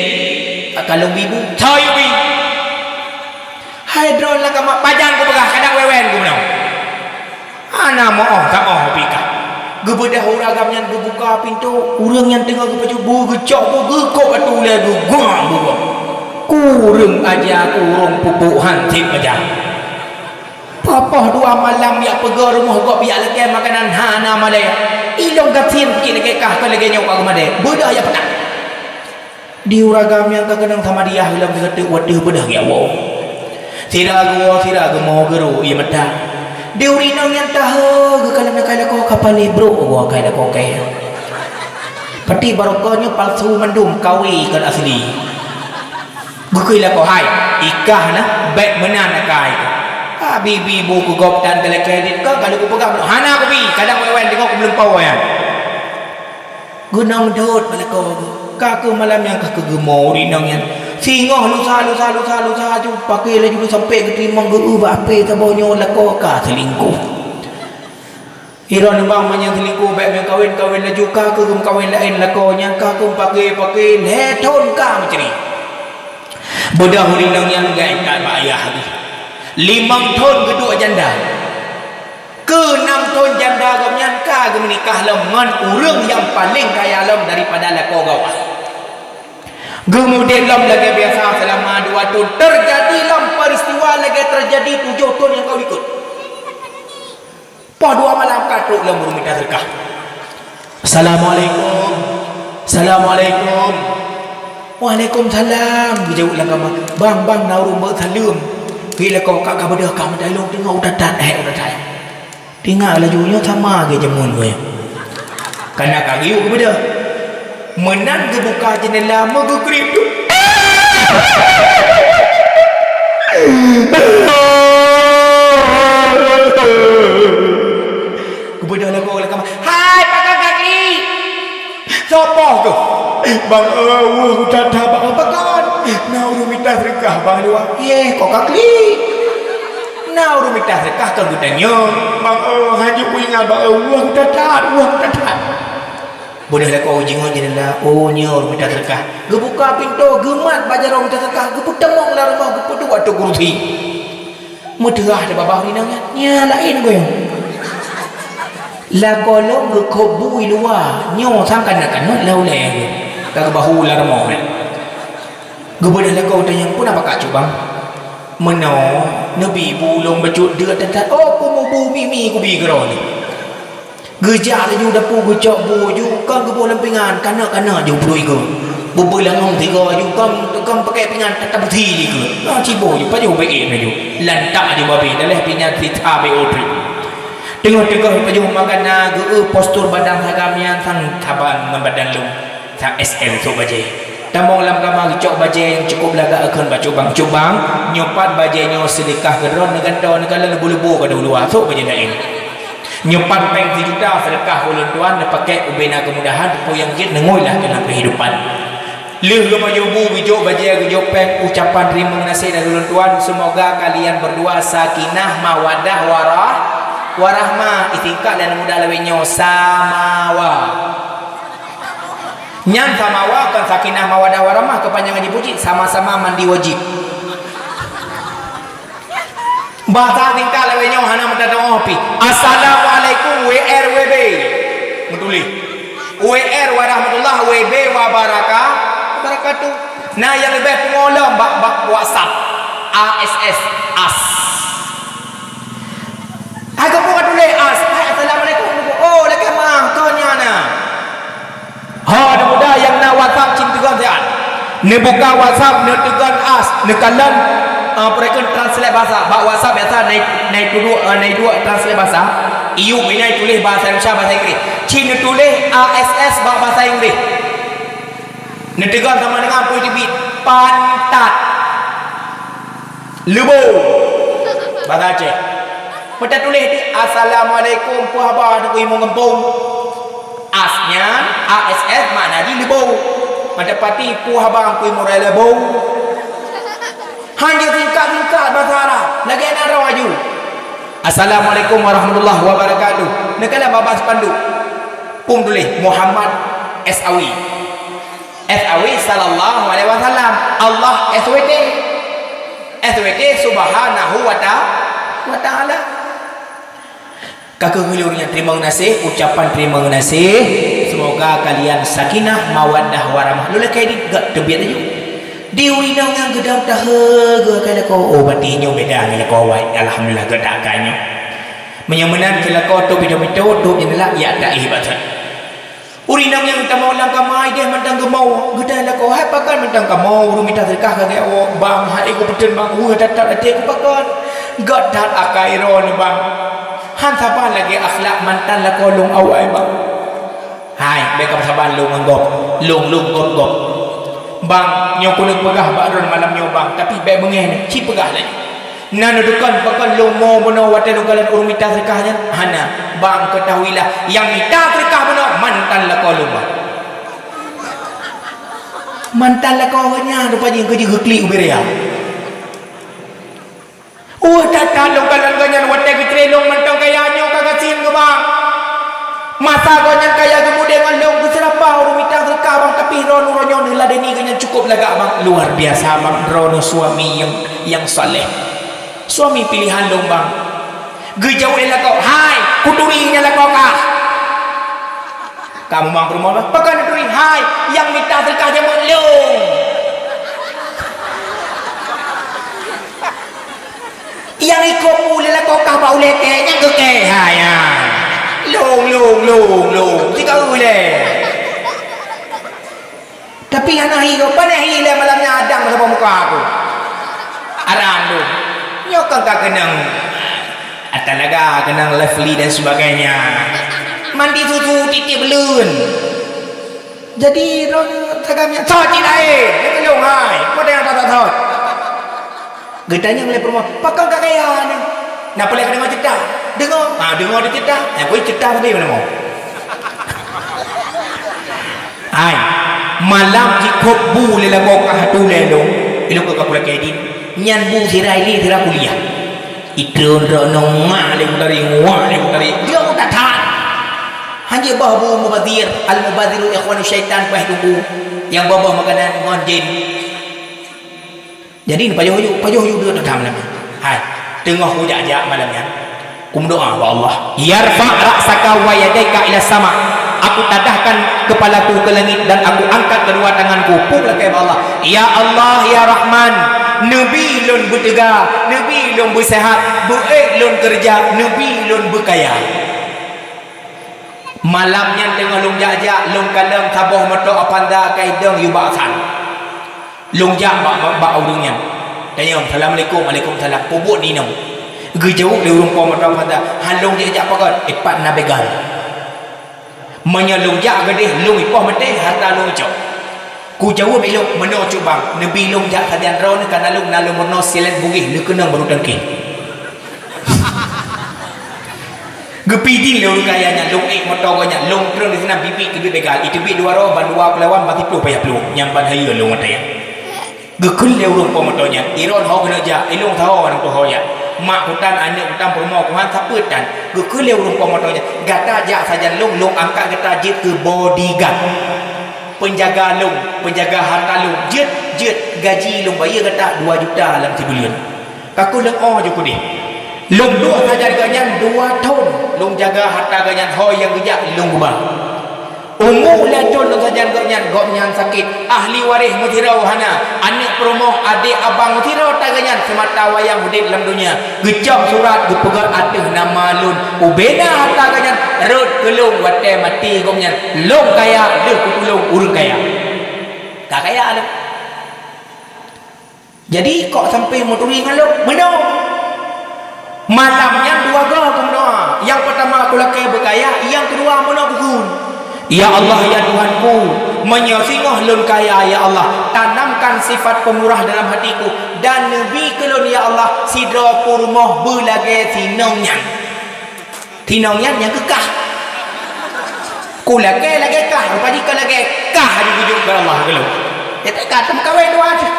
ka lôn bi bu?" "Soe yue bi?" "Hai droe lam kama, pajan kupeugah, kadang wewen kumeunong." Hana meu-oh ka-oh pih kah. Geubeudôh ureuëng agam nyan geubuka pintoe, ureuëng nyan teungoh geupajoh bu, geucok bu, geukôb ateueh ulée, geuguak bu. Kureueng aja, kureueng pupuk, han sép aja. Poh-poh dua malam jak peugah rumoh gob, jak lakée makanan hana malée. Ilôn gasien pih lagée kah, kon lagée nyoe ka geumadée. Beudôh jak peutak. Di ureuëng agam nyang ka keunong samadiyah lom geuteuk watée beudôh geujak woe. Sira geuwoe, sira geumo geuro ie mata. Di ureuëng inong nyan tahe geukalon akai lakoe ka paléh brok woe akai lakoe kée. Pati barokon nyoe palsu mandum, kawé kon asli. Geukheun lakoe, "Hai, ikah na, bék meunan akai." Abi bi bu keu gob tan teulakée dit, "Ka, ka lôn kupeugah, hana kubi, kadang wewen teungoh kumeulumpoe nyan." Geunong dot bak lakoe geuh. Ka keuh malam nyan ka keuh geumo ureuëng inong nyan. Singoh lusa, lusa, lusa, lusa laju paké laju sampé geuteurimong geu-eu bak apé saboh nyoe lakoe ka seulingkoh. Droeneuh bang meunyoe seulingkoh bék meukawen-kawen laju, ka keuh geumeukawen laén lakoe nyan, ka keuh paké-paké lhée thon ka meucre. Beudôh ureuëng inong nyan geuintat bak ayah geuh. Limong thon geuduek janda. Keu nam thon janda gobnyan ka geumeunikah lom ngon ureuëng nyang paleng kaya lom daripada lakoe gawai. Geumudeb lom lagée biasa seulama dua thon, teujadi lom peuristiwa lagée teujadi tujoh thon nyang ka likot. Poh dua malam ka trok lom ureuëng mita seudeukah. "Assalamualaikum. Assalamualaikum." "Waalaikumsalam," geujaweueb lam kama. "Bang, bang, na ureuëng bak saleuem." Geukheun lakoe, "Ka, ka beudôh, ka meudailong teungoh u that-that, eh, u that-that." Teuingat laju nyoe sama lagée jameun geuh. Kana ka geuyue geubeudôh. Meunan geubuka jeundela, meugeukriek tu. Geubeudôh lagoe lé kama, "Hai, pakon ka klik? Soe poh keuh?" "Bang, eh, weueh geuta-ta, bang, pakon? Na ureuëng mita seudeukah, bang, luwa." "Yeh, kok ka klik? Na ureuëng mita seudeukah keu geutanyoe." "Bang, eh, hanjeuet kuingat, bang, eh, weueh geuta-ta, weueh geuta-ta." Beudôh lakoe jingon jeundela, oh, nyoe ureuëng mita seudeukah. Geubuka pintoe, geumat bak jaroe mita seudeukah, geupeutamong lam rumoh, geupeuduek ateueh kurusi. Meuteurah teuh babah ureuëng inong nyan, nyan laén goyong. Lakoe lom geukhôb bu i luwa, nyoe sang kanot-kanot lam ulée geuh. Ka geubahu lam rumoh nyan. Geubeudôh lakoe tanyong, "Peue na pakat cubang?" "Meunoe, neubi bu lôn bacut deuk that-that, oh, peue mubu mi-mi kubi keudroe nyoe." Geujak laju dapu geucok bu ju, kon geuboh lam pingan, kanot-kanot ju peuduek igoe. Beubeulangong tigoe ju, kon, kon pakai pingan, tata beusi igoe. Na cibo ju, pajoh bèe laju. Lantak ju babeh, daleh pingan sita bèe otrip. Teungoh-teungoh pajoh makanan, geu-eu postur badan saga mian sang saban ngon badan lôn. Sa S L sôk bajée. Tamong lam kama geucok bajée nyang cukup lagak, geukheun bak cubang, "Cubang, nyoe pat bajée nyoe seudeukah keu droeneuh gantoe neukalon leubu-leubu keu dua-dua, sôk bajée laén. Nyoe pat péng sijuta seudeukah keu ulôn tuan, neupakék ubena keumudahan, peue nyang jeuet neungui lah keunan keuhidupan." Lheueh geupajoh bu, geujok bajée, geujok péng, ucapan teurimong gaséh dari ulôn tuan, seumoga kalian berdua sakinah, mawaddah, warah-, warahmah, isingkat dan mudah lawét nyoe, samawa. Nyan samawa kon sakinah mawadah warahmah, keupanjangan jipuji sama-sama mandi wajib. Bahasa singkat lagèe nyoe hana meutateu'oh pih. Assalamualaikum, W R W B. Meutuléh. W R warahmatullah, W B wabaraka-, wabarakatuh. Na nyang leubeh pungo lom bak, bak WhatsApp. A S S, as. Hai, keupeue ka tuléh as? Hai, assalamualaikum. Oh, lakèe meu'ah, kon nyan na. Ho, aneuk muda nyang na WhatsApp cit teugon siat. Neubuka WhatsApp, neuteugon as, neukalon, ah, peue kheun translate bahasa. Bak WhatsApp biasa na i-, na ituduek, ah, na iduek translate bahasa. Iyup inan tuléh bahasa Indonesia, bahasa Inggris. Cit neutuléh A S S bak bahasa Inggris. Neuteugon sama dengan peue teubiet, pantat. Leubo. Bahasa Aceh. Meutatuléh di, "Assalamualaikum, peue haba, Teungku Imum Gampông?" As nyan, A S S, makna jih leubo. Meutapati, "Peue haba, Teungku Imum Raya Leubo?" Hanya singkat-singkat bahasa Arab. Lagèe na droe aju. "Assalamualaikum warahmatullahi wabarakatuh." Neukalon babah spanduk. Peue tuléh, "Muhammad S A W." S A W sallallahu alaihi wasallam. Allah S W T. S W T subhanahu wa ta-, wa ta'ala. Ka keuh lôn nyang teurimong gaséh, ucapan teurimong gaséh. Semoga kalian sakinah, mawaddah, warahmah. Lôn lakèe di gak teubiet aju. Di ureueng inong nyang geudong tahe geuh ka lakoe. Oh, bati nyoe beda ngon lakoe awai. Alhamdulillah, geudak ka nyoe. Meunyoe meunan keu lakoe, tôp pito-pito, tôp jeuneulah, yak taéh bak that. Ureueng inong nyang tamong lam kama idéh mantong geumoe, geutanyoe lakoe, "Hai pakon mantong kamoe ureueng mita seudeukah lagèe awak, Bang? Hai geupeutreun Bang, weueh that-that até ku pakon." Gèt that akai droeneuh, Bang. Han saban lagèe akhlak mantan lakoe lôn awai, Bang. Hai, bèk ka saban lôn ngon gob, lôn, lôn gob-gob. Bang, nyoe keuneuk peugah bak droeneuh malam nyoe, Bang, tapi bèk beungèh neuh, ci peugah laju. Na neudukon pakon lôn mo bunoe watèe lôn kalon ureueng mita seudeukah nyan? Hana. Bang, ketahuilah, nyang mita seudeukah bunoe mantan lakoe lôn, Bang. Mantan lakoe geuh nyan rupajih keu jih geuklik ubé raya. Uh, that-that lôn kalon geuh nyan watèe geutré lôn mantong kaya nyoe ka gasien geuh, Bang. Masa gobnyan kaya geumudéh ngon lôn, geuseurapa ureueng mita seudeukah, Bang, tapi droeneuh uroe nyoe neuladèni gobnyan cukôp lagak, Bang. Luar biasa, Bang, droeneuh suami nyang, nyang saleh. Suami pilihan lôn, Bang. Geujaweueb lé lakoe, "Hai, kuturi nyan lakoe kah." Ka mumang peurumoh, Bang. "Pakon neuturi?" "Hai, nyang mita seudeukah jameun lôn." Nyang ikôt bu lé lakoe kah bak ulèe kèe, nyang geukèe hai nyan. Lôn, lôn, lôn, lôn. Sigoe lé. Tapi hana hi gob, pane hi lé malam nyan adang saboh muka aku. Arang tu. Nyoe kan ka keunong ata laga, keunong Lively dan sebagainya. Mandi susu tiep-tiep buleuen. Jadi, droeneuh tagam nyan, "Thot cit laén, nyan keu lôn hai, peue nyang thot-thot?" Geutanyong lé peurumoh, "Pakon ka kaya nyoe?" "Na peue lé kadeungoe ceurita?" "Deungoe." "Ah, deungoe di ceurita." "Nyan keuh ceurita sabe meuneumoe." Hai, malam jikôt bu lé lakoe kah tulèe lôn, ilôn keu ka pulakèe dien. Nyan bu sira ilèe sira kuliah. Itreun droeneuh ngak lé utari, ngak lé utari. Dia udah that. Hanjeuet boh bu mubazir, al-mubaziru ikhwanu syaitan, paih tubu. Nyang boh-boh makanan ngon jén. Jadi, pajoh yu, pajoh yu dua teudam lagi. Hai, teungoh kujak-jak malam nyan. Kumeudoa bak Allah. Yarfa' ra'saka wa yadaika ila sama. Aku tadahkan kepalaku ke langit dan aku angkat kedua tanganku. Peue lakèe bak Allah. Ya Allah, ya Rahman, neubi lôn beuteuga, neubi lôn beusehat, beuék lôn keureuja, neubi lôn beukaya. Malam nyan teungoh lôn jak-jak, lôn kalon saboh moto Avanza ka idong yue bak san. Lôn jak bak, bak, bak ureueng nyan. Tanyong, "Assalamualaikum." "Waalaikumsalam." "Peue buet inong?" Geujaweueb lé ureueng po moto Avanza, "Han lôn jak-jak pakon, ipat na begal." Meunyoe lôn jak keudeh, lôn ipoh maté, hareuta lôn icok. Kujaweueb ilôn, "Meunoe cut bang, neubi lôn jak sajan droeneuh ka na lôn, na lôn meurunoe silet bugih, neukeunong baru tangkih." Geupidin lé ureueng kaya nyan, lôn ék moto gobnyan, lôn treun disinan biet-biet teubiet begal, iteubiet dua droe, ban dua peuet lawan, ban siplôh payah plueng, nyang ban hayeue lôn watèe nyan. Geukheun lé ureueng po moto nyan, "Iron ho keuneuk jak, ilôn saho nyang tuho jak. Mak kutan, aneuk kutan, peurumoh kuhan, sapeue tan." Geukheun lé ureueng po moto nyan, "Gata jak sajan lôn, lôn angkat gata jeuet keu bodyguard. Peunjaga lôn, peunjaga hareuta lôn, jeuet, jeuet, gaji lôn bayeue gata dua juta lam sibuleuen." Ka keuh leueng 'oh ju keudeh. Lôn duek sajan gobnyan dua thon, lôn jaga hareuta gobnyan, ho nyang geujak lôn geuba. Umu lhèe thon lôn sajan gobnyan, gobnyan sakét. Ahli waréh meusidroe hana, aneuk peurumoh, adék, abang meusidroe ata gobnyan seumata wayang udép lam donya. Geucok surat geupeugah ateueh nama lôn, ubena hareuta gobnyan rhot keu lôn watèe maté gobnyan. Lôn kaya lheueh kutulông ureueng kaya. Ka kaya lôn. Jadi, kok sampai meuturi ngon lôn? Meunoe. Malam nyan dua goe kumeudoa. Nyang peutama kulakèe beukaya, nyang keudua meunoe kukheun. Ya Allah, ya Tuhanku, meunyoe singoh lôn kaya, ya Allah, tanamkan sifat pemurah dalam hatiku dan neubi keu lôn, ya Allah, sidroe peurumoh beulagèe sinong nyan. Sinong nyan nyang keu kah. Kulakèe lagèe kah, rupa jih ka lagèe kah jibujuk bak Allah keu lôn. Ya, tak ka teumeukawen dua jih.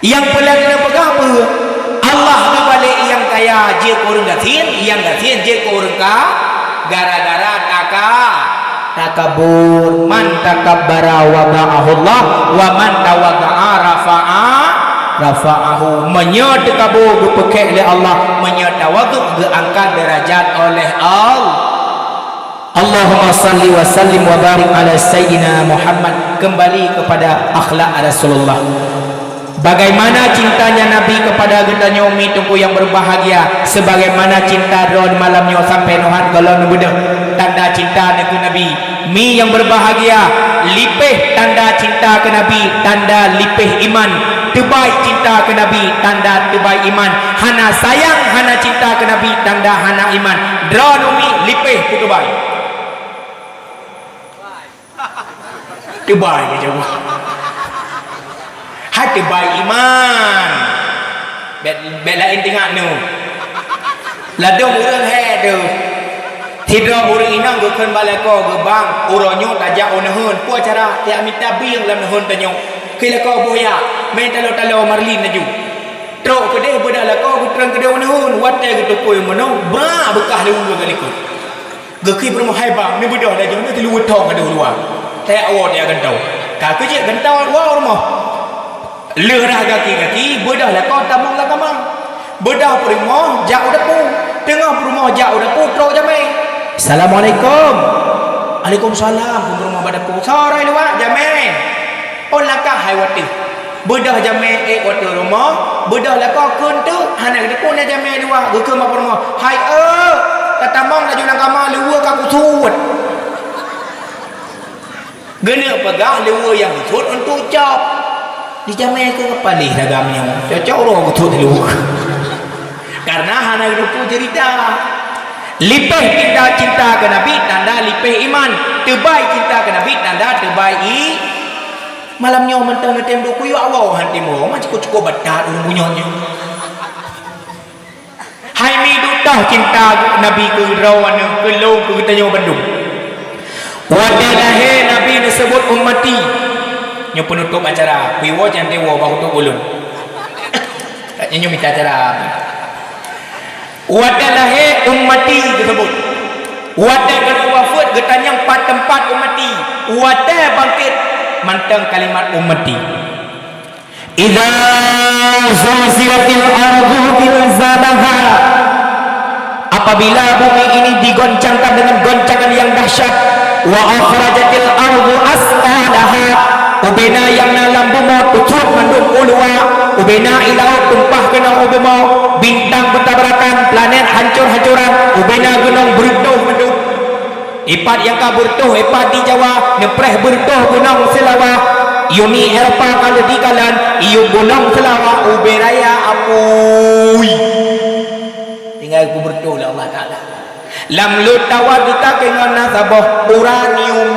Nyang peulagèe neupeugah peue? Allah geubalek nyang kaya jeuet keu ureueng gasien, nyang gasien jeuet keu ureueng ka, gara-gara taka-, takabur. Man takabbara wada'ahullah, wa man tawadha'a rafa'a, rafa'ahu. Meunyoe teukabur geupeukhèk lé Allah, meunyoe tawadhu geuangkat deurajat oleh Allah. Allahumma salli wa sallim wa barik ala Sayyidina Muhammad. Kembali kepada akhlak Rasulullah. Bagaimana cintanya Nabi kepada geutanyoe mi Teungku nyang berbahagia, sebagaimana cinta droe malam nyoe sampai nyoe hat gohlom neubeudôh. Tanda cinta neuh keu Nabi. Mi nyang berbahagia, lipéh tanda cinta keu Nabi, tanda lipéh iman. Teubai cinta keu Nabi, tanda teubai iman. Hana sayang, hana cinta keu Nabi, tanda hana iman. Droeneuh mi lipéh peue teubai? Teubai keu jaweueb. Hai teubai iman. Bèk, bèk laén teungoh neuh. Ladôm ureueng hék deuh. Sidroe ureueng inong geukheun bak lakoe geuh, "Bang, uroe nyoe tajak u neuheun, peue cara tajak mita bieng lam neuheun tanyoe?" Kheun lakoe, "Boh jak, mè taloe-taloe marlin laju." Trok keudéh beudôh lakoe geutrön keudéh u neuheun, watèe geutukui meunoe, bra beukah lé uleue ka likot. Geukheun peurumoh, "Hai bang, neubeudôh laju, neuteuluweuet thong ka deuh luwa. Tajak woe tajak gantoe." Ka keuh jeuet gantoe woe u rumoh. Lheueh rhah gaki-gaki, beudôh lakoe tamong lam kama. Beudôh peurumoh jak u dapu. Teungoh peurumoh jak u dapu, trok jamèe. "Assalamualaikum." "Waalaikumsalam," kheun peurumoh bak dapu. "Soe rhoi luwa?" "Jamèe." "Oh, langkah hai watèe." Beudôh jamèe ék u ateueh rumoh, beudôh lakoe kheun teuk, hana geuteupeue na jamèe luwa, geukheun bak peurumoh, "Hai eu, tatamong laju lam kama, leuweue ka kusut." Geuneuk peugah leuweue nyang geutot untuk cok. Dijamé keu paléh lagam nyoe. Cocok uroe geutot leuweue. Karena hana geuteupeue ceurita. Lipéh cinta, cinta keu Nabi tanda lipéh iman. Teubai cinta keu Nabi tanda teubai i-, malam nyoe mantong neutem duek kuyok awai han timoh. Macam cukup-cukup batat ureueng bunoe nyoe. Hai mi dutoh cinta Nabi keu droeneuh, keu lôn, keu geutanyoe bandum. Watèe lahé Nabi neuseubut ummati. Nyoe peunutôp acara, kuwoe janté woe bak utôp ulôn. Nyoe mita acara. Watèe lahé ummati geuseubut. Watèe geuneuk wafeuet geutanyong pat teumpat ummati. Watèe bangkét mantong kalimat ummati. Idza zulzilatil ardu zilzalaha. Apabila bumi ini digoncangkan dengan goncangan yang dahsyat, wa akhrajatil ardu asqalaha, ubena nyang na lam bumoe teucok mandum u luwa, ubena i laôt tumpah keunoe u bumoe, bintang beutabrakan, planet hancor-hancoran, ubena gunong beureutoh mandum. Ipat nyang ka beureutoh, ipat di Jawa, neupreh beureutoh gunong Seulawah. Uni Eropa ka lheueh dikalon, iyup gunong Seulawah ubé raya apui. Tinggai kubeureutoh lé Allah Taala. Lam laôt tawar geutakée ngon na saboh uranium,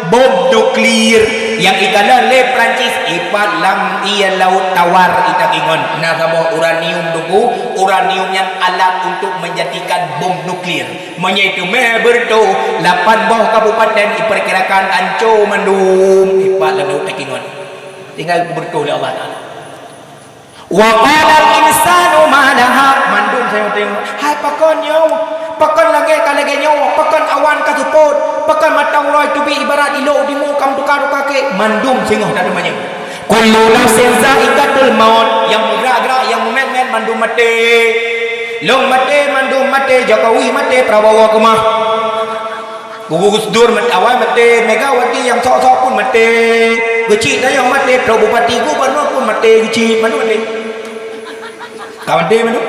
bom nuklir nyang ikalon lé Perancis, ipat lam ié laôt tawar itakée ngon na saboh uranium, Teungku, uranium nyan alat untuk menjadikan bom nuklir. Meunyoe teumé beureutoh, lapan boh kabupaten iperkirakan anco mandum, ipat lam laôt takée ngon. Tinggai beureutoh lé Allah Taala. Wa qalal insanu ma laha, mandum sayoe teurimong. Hai pakon nyoe? Pakon lagée ka lagée nyoe? Pakon awan ka seupôt? Pakon mata uroe teubiet ibarat ilok dimu ka meutuka-tuka kek? Mandum singoh tateumanyong. Kullu nafsin za'iqatul maut, nyang meugrak-grak, nyang meumét-mét mandum maté. Lôn maté, mandum maté, Jokowi maté, Prabowo keumah. Gus Dur mat-, awai maté, Megawati nyang sok-sok pun maté. Geuchik tanyoe maté, trok bupati, gubernur pun maté, geuchik, mandum maté. Ka maté mandum.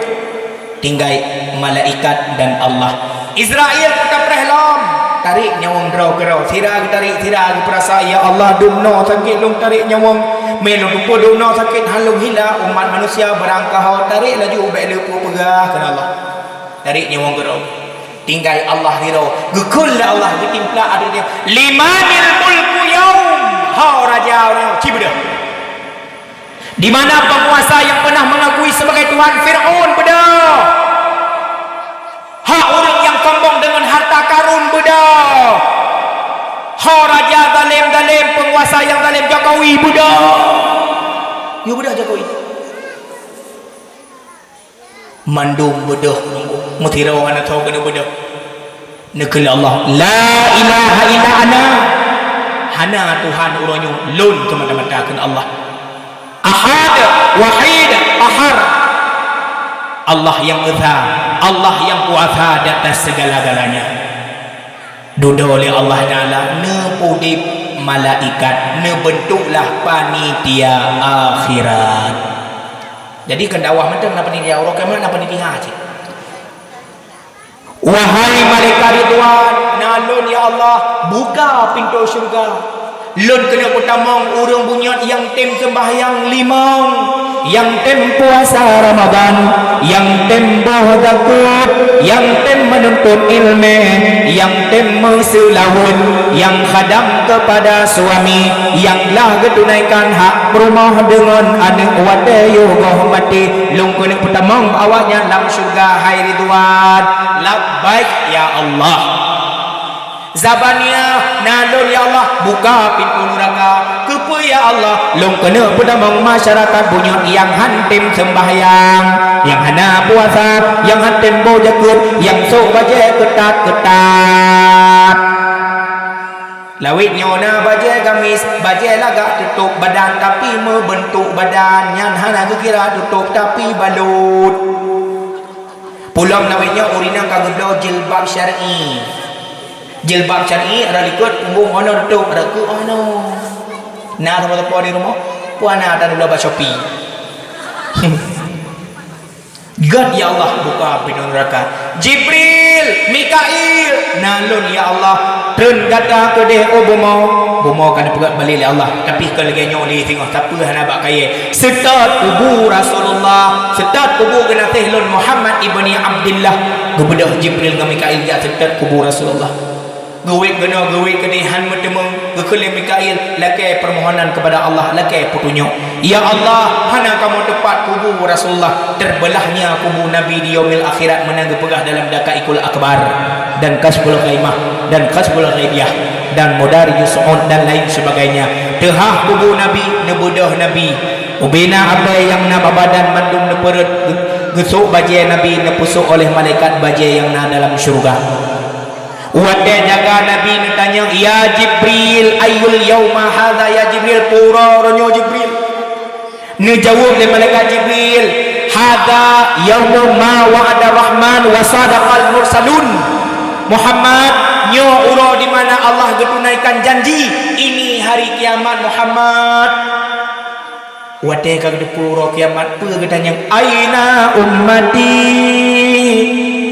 Tinggai malaikat dan Allah. Israel peuta preh lom, tarék nyawöng droe keudroe. Sira geutarék, sira geupeurasa, "Ya Allah, dumnoe sakét lôn tarék nyawöng. Mé lôn tupeue dumnoe sakét, han lôn hila." Umat manusia beurangkaho, tarék laju, bék le peue peugah, kheun Allah. Tarék nyawöng keudroe. Tinggai Allah sidroe. Geukheun lé Allah, geutimpla ateueh dia. "Limanil mulkul yaum?" Ho raja uroe nyoe, ci beudôh. Di mana penguasa yang pernah mengakui sebagai Tuhan? Firaun, beudôh. Hak ureuëng nyang sombong deungon harta karun, beudôh. Ho raja zalem-zalem, penguasa nyang zalem, Jokowi, beudôh. Yue beudôh Jokowi. Mandum beudôh, meusidroe hana soe keuneuk beudôh. Neukheun lé Allah, "La ilaha illa ana." Hana Tuhan uroe nyoe, lôn semata-mata, kheun Allah. Ahad, wahid, qahar. Allah yang esa, Allah yang kuasa di atas segala-galanya. Dudoe lé Allah Taala, neupeudeb malaikat, neubeuntuklah panitia akhirat. Jadi, keu dakwah mantong na panitia, uroe kiamat na panitia cit. Wahai malaikat Ridwan, na lôn, ya Allah, buka pintoe syeuruga. Lôn keuneuk peutamong ureuëng bunyot nyang tem seumbahyang limong, nyang tem puasa Ramadan, nyang tem boh zakeuet, nyang tem meununtut iéleumé, nyang tem meuseulaweuet, nyang khadam keupada suami, nyang lah geutunaikan hak peurumoh deungon aneuëk watée yoh goh maté. Lôn keuneuk peutamong awaknyan lam syeuruga, hai Ridwan. Labbaik, ya Allah. Zabaniah, na lôn, ya Allah, buka pintoe nuraka. Keupeue, ya Allah? Lôn keuneuk peutamong masyarakat bunyot nyang han tem seumbahyang, nyang hana puasa, nyang han tem boh zakeuet, nyang sôk bajée keutat-keutat. Lawét nyoe na bajée gamis, bajée lagak tutôb badan, tapi meubeuntuk badan, nyan hana geukira tutôb, tapi balot. Pulom lawét nyoe ureuëng inong ka geubloe jilbab syar'i. Jilbab syar'i, rot likot punggong ono tutôb, rot keu ono. Na saboh teupeu di rumoh, peue hana atra dulu bak Shopee. Gét, ya Allah, buka pintoe nuraka. Jibril, Mikail, na lôn, ya Allah, treun gata keudeh u bumoe. Bumoe ka neupeugét balek lé Allah, tapi kon lagée nyoe lé singoh, sapeue hana bak kayée. Seutôt kubu Rasulullah, seutôt kubu geunaséh lôn Muhammad ibni Abdillah. Geubeudôh Jibril ngon Mikail jak seutôt kubu Rasulullah. Geuwét keunoe, geuwét keudeh, han meuteumeung, geukheun lé Mikail, lakée peumohonan keupada Allah, lakée peutunyok. Ya Allah, hana kamoe teupat kubu Rasulullah, terbeulahnya kubu Nabi di yaumil akhirat meunan geupeugah dalam Daqaiqul Akbar dan Kasyful Ghaimah dan Kasyful Ghaibiyah dan Madarijus Su'ud dan lain sebagainya. Teuhah kubu Nabi, neubeudôh Nabi. Ubena apée nyang na bak badan mandum neupeureuet, geu-, geusôk bajée Nabi, neupeusôk oleh malaikat bajée nyang na dalam syeuruga. Watée jaga Nabi neutanyong, "Ya Jibril, ayyul yauma hadza ya Jibril?" Peue uroe nyoe Jibril? Neujaweueb lé malaikat Jibril, "Hadza yaumu ma wa'ada Rahman wa sadaqal mursalun." Muhammad, nyoe uroe di mana Allah geutunaikan janji, ini hari kiamat Muhammad. Watée ka geuteupeue uroe kiamat, peue geutanyong, "Aina ummati?"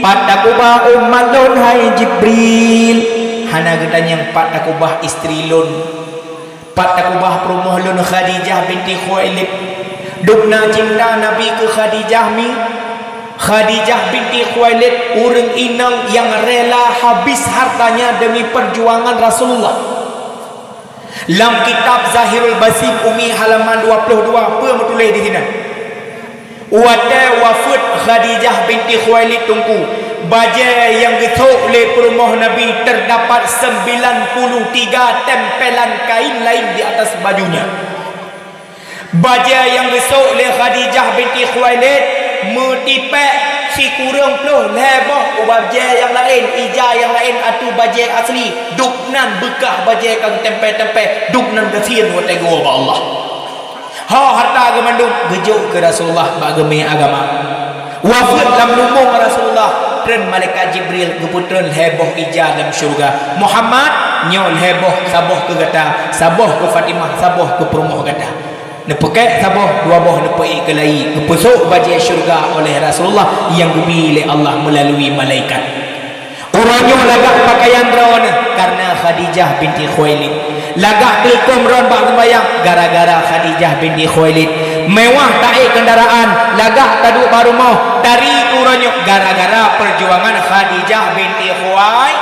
Pat takubah umat lôn, hai Jibril? Hana geutanyong, "Pat takubah istri lôn? Pat takubah peurumoh lôn Khadijah binti Khuwailid?" Dubna cinta Nabi keu Khadijah mi. Khadijah binti Khuwailid, ureuëng inong nyang rela habis hartanya demi perjuangan Rasulullah. Lam kitab Zahirul Basit, Umi, halaman dua puluh dua, peue meutuléh di sinan? Watée wafeuet Khadijah binti Khuwailid, Teungku, bajée nyang geusôk lé peurumoh Nabi terdapat sembilan puluh tiga tempelan kain lain di atas bajunya. Bajée nyang geusôk lé Khadijah binti Khuwailid meutipék sikureueng ploh lhée boh u bajée nyang laén, ija nyang laén ateueh bajée asli, dubnan beukah bajée ka geutempé-tempé, dubnan gasien watée geuwoe bak Allah. Ho harta geuh mandum geujok keu Rasulullah bak geumé agama. Wafeuet lam lumbông Rasulullah, treun malaikat Jibril geupeutreun lhèe boh ija lam syeuruga. "Muhammad, nyoe lhèe boh, saboh keu gata, saboh keu Fatimah, saboh keu peurumoh gata." Neupeukèk saboh, dua boh neupeuék keulayi, geupeusôk bajèe syeuruga oleh Rasulullah nyang geubi lé Allah meulalui malaikat. Uroe nyoe lagak pakaian droeneuh kareuna Khadijah binti Khuwailid. Lagak teulkom droeneuh bak seumbahyang gara-gara Khadijah binti Khuwailid. Mewah taék keundaraan, lagak taduek bak rumoh, tari uroe nyoe gara-gara peujuangan Khadijah binti Khuwailid.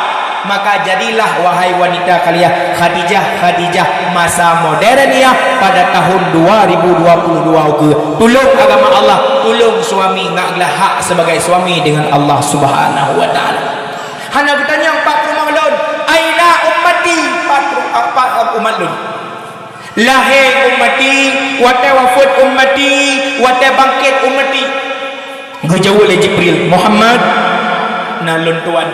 Maka jadilah, wahai wanita kalian, Khadijah, Khadijah masa modern ya, pada tahun dua ribu dua puluh dua ukeue. Tulông agama Allah, tulông suami, ngak glah hak sebagai suami dengan Allah Subhanahu wa Taala. Hana geutanyong pat rumoh lôn, "Aina ummati?" Pat, pat umat lôn. Lahé ummati, watèe wafeuet ummati, watèe bangkét ummati. Geujaweueb lé Jibril, "Muhammad, na lôn tuan.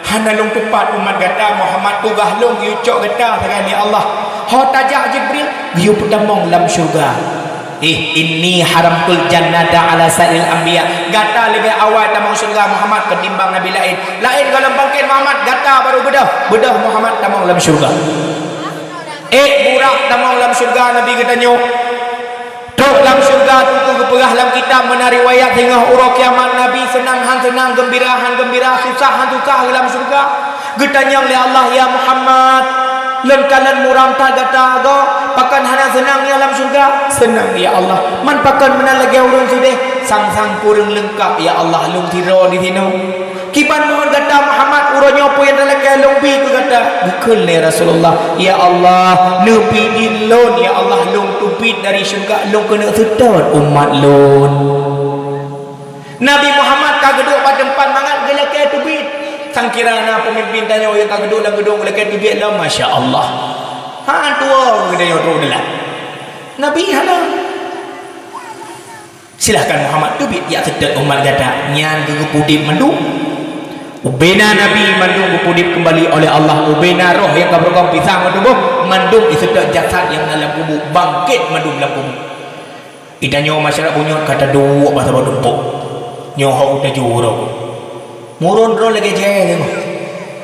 Hana lôn teupat umat gata, Muhammad, tugaih lôn geuyue cok gata sagai lé Allah." "Ho tajak, Jibril?" "Geuyue peutamong lam syeuruga." "Eh, inni haramtul jannata ala sa'il anbiya." Gata leubeh awai tamong syeuruga, Muhammad, ketimbang nabi laén. Laén gohlom bangkét, Muhammad, gata barô beudôh. Beudôh, Muhammad, tamong lam syeuruga. Ék burak tamong lam syeuruga, Nabi geutanyoe. Trok lam syeuruga, Teungku geupeugah lam kitab meunan riwayat, singoh uroe kiamat Nabi seunang han seunang, geumbira han geumbira, susah han susah lam syeuruga. Geutanyong lé Allah, "Ya Muhammad, lôn kalon muram that gata goe, pakon hana seunang nyan lam syeuruga?" "Seunang, ya Allah." "Man pakon meunan lagèe ureueng sudeh?" "Sang-sang kureueng leungkap, ya Allah, lôn sidroe disinoe." "Kiban meuheuet gata Muhammad, uroe nyoe peue nyang talakèe lôn bi keu gata?" Geukheun lé Rasulullah, "Ya Allah, neubi lôn, ya Allah, lôn teubiet dari syeuruga, lôn keuneuk seutôt umat lôn." Nabi Muhammad ka geuduek bak teumpat mangat geulakèe teubiet. Sangkira na peumimpin tanyoe nyang ka geuduek lam geudong geulakèe teubiet lom, masya Allah. Ha, tuwo geutanyoe trok deulat. Nabi hana. "Silahkan Muhammad teubiet jak seutôt umat gata." Nyan geupudép mandum. Ubena Nabi mandum geupudép keumbali oleh Allah. Ubena roh nyang ka beureugoe pisang meutuboh, mandum iseutôt jasad nyang na lam kubu, bangkét mandum lam kubu. Geutanyoe masyarakat bunyot ka taduek bak saboh tumpôk. Nyoe ho taju uroe. Murôn droe lagèe jai teungoh.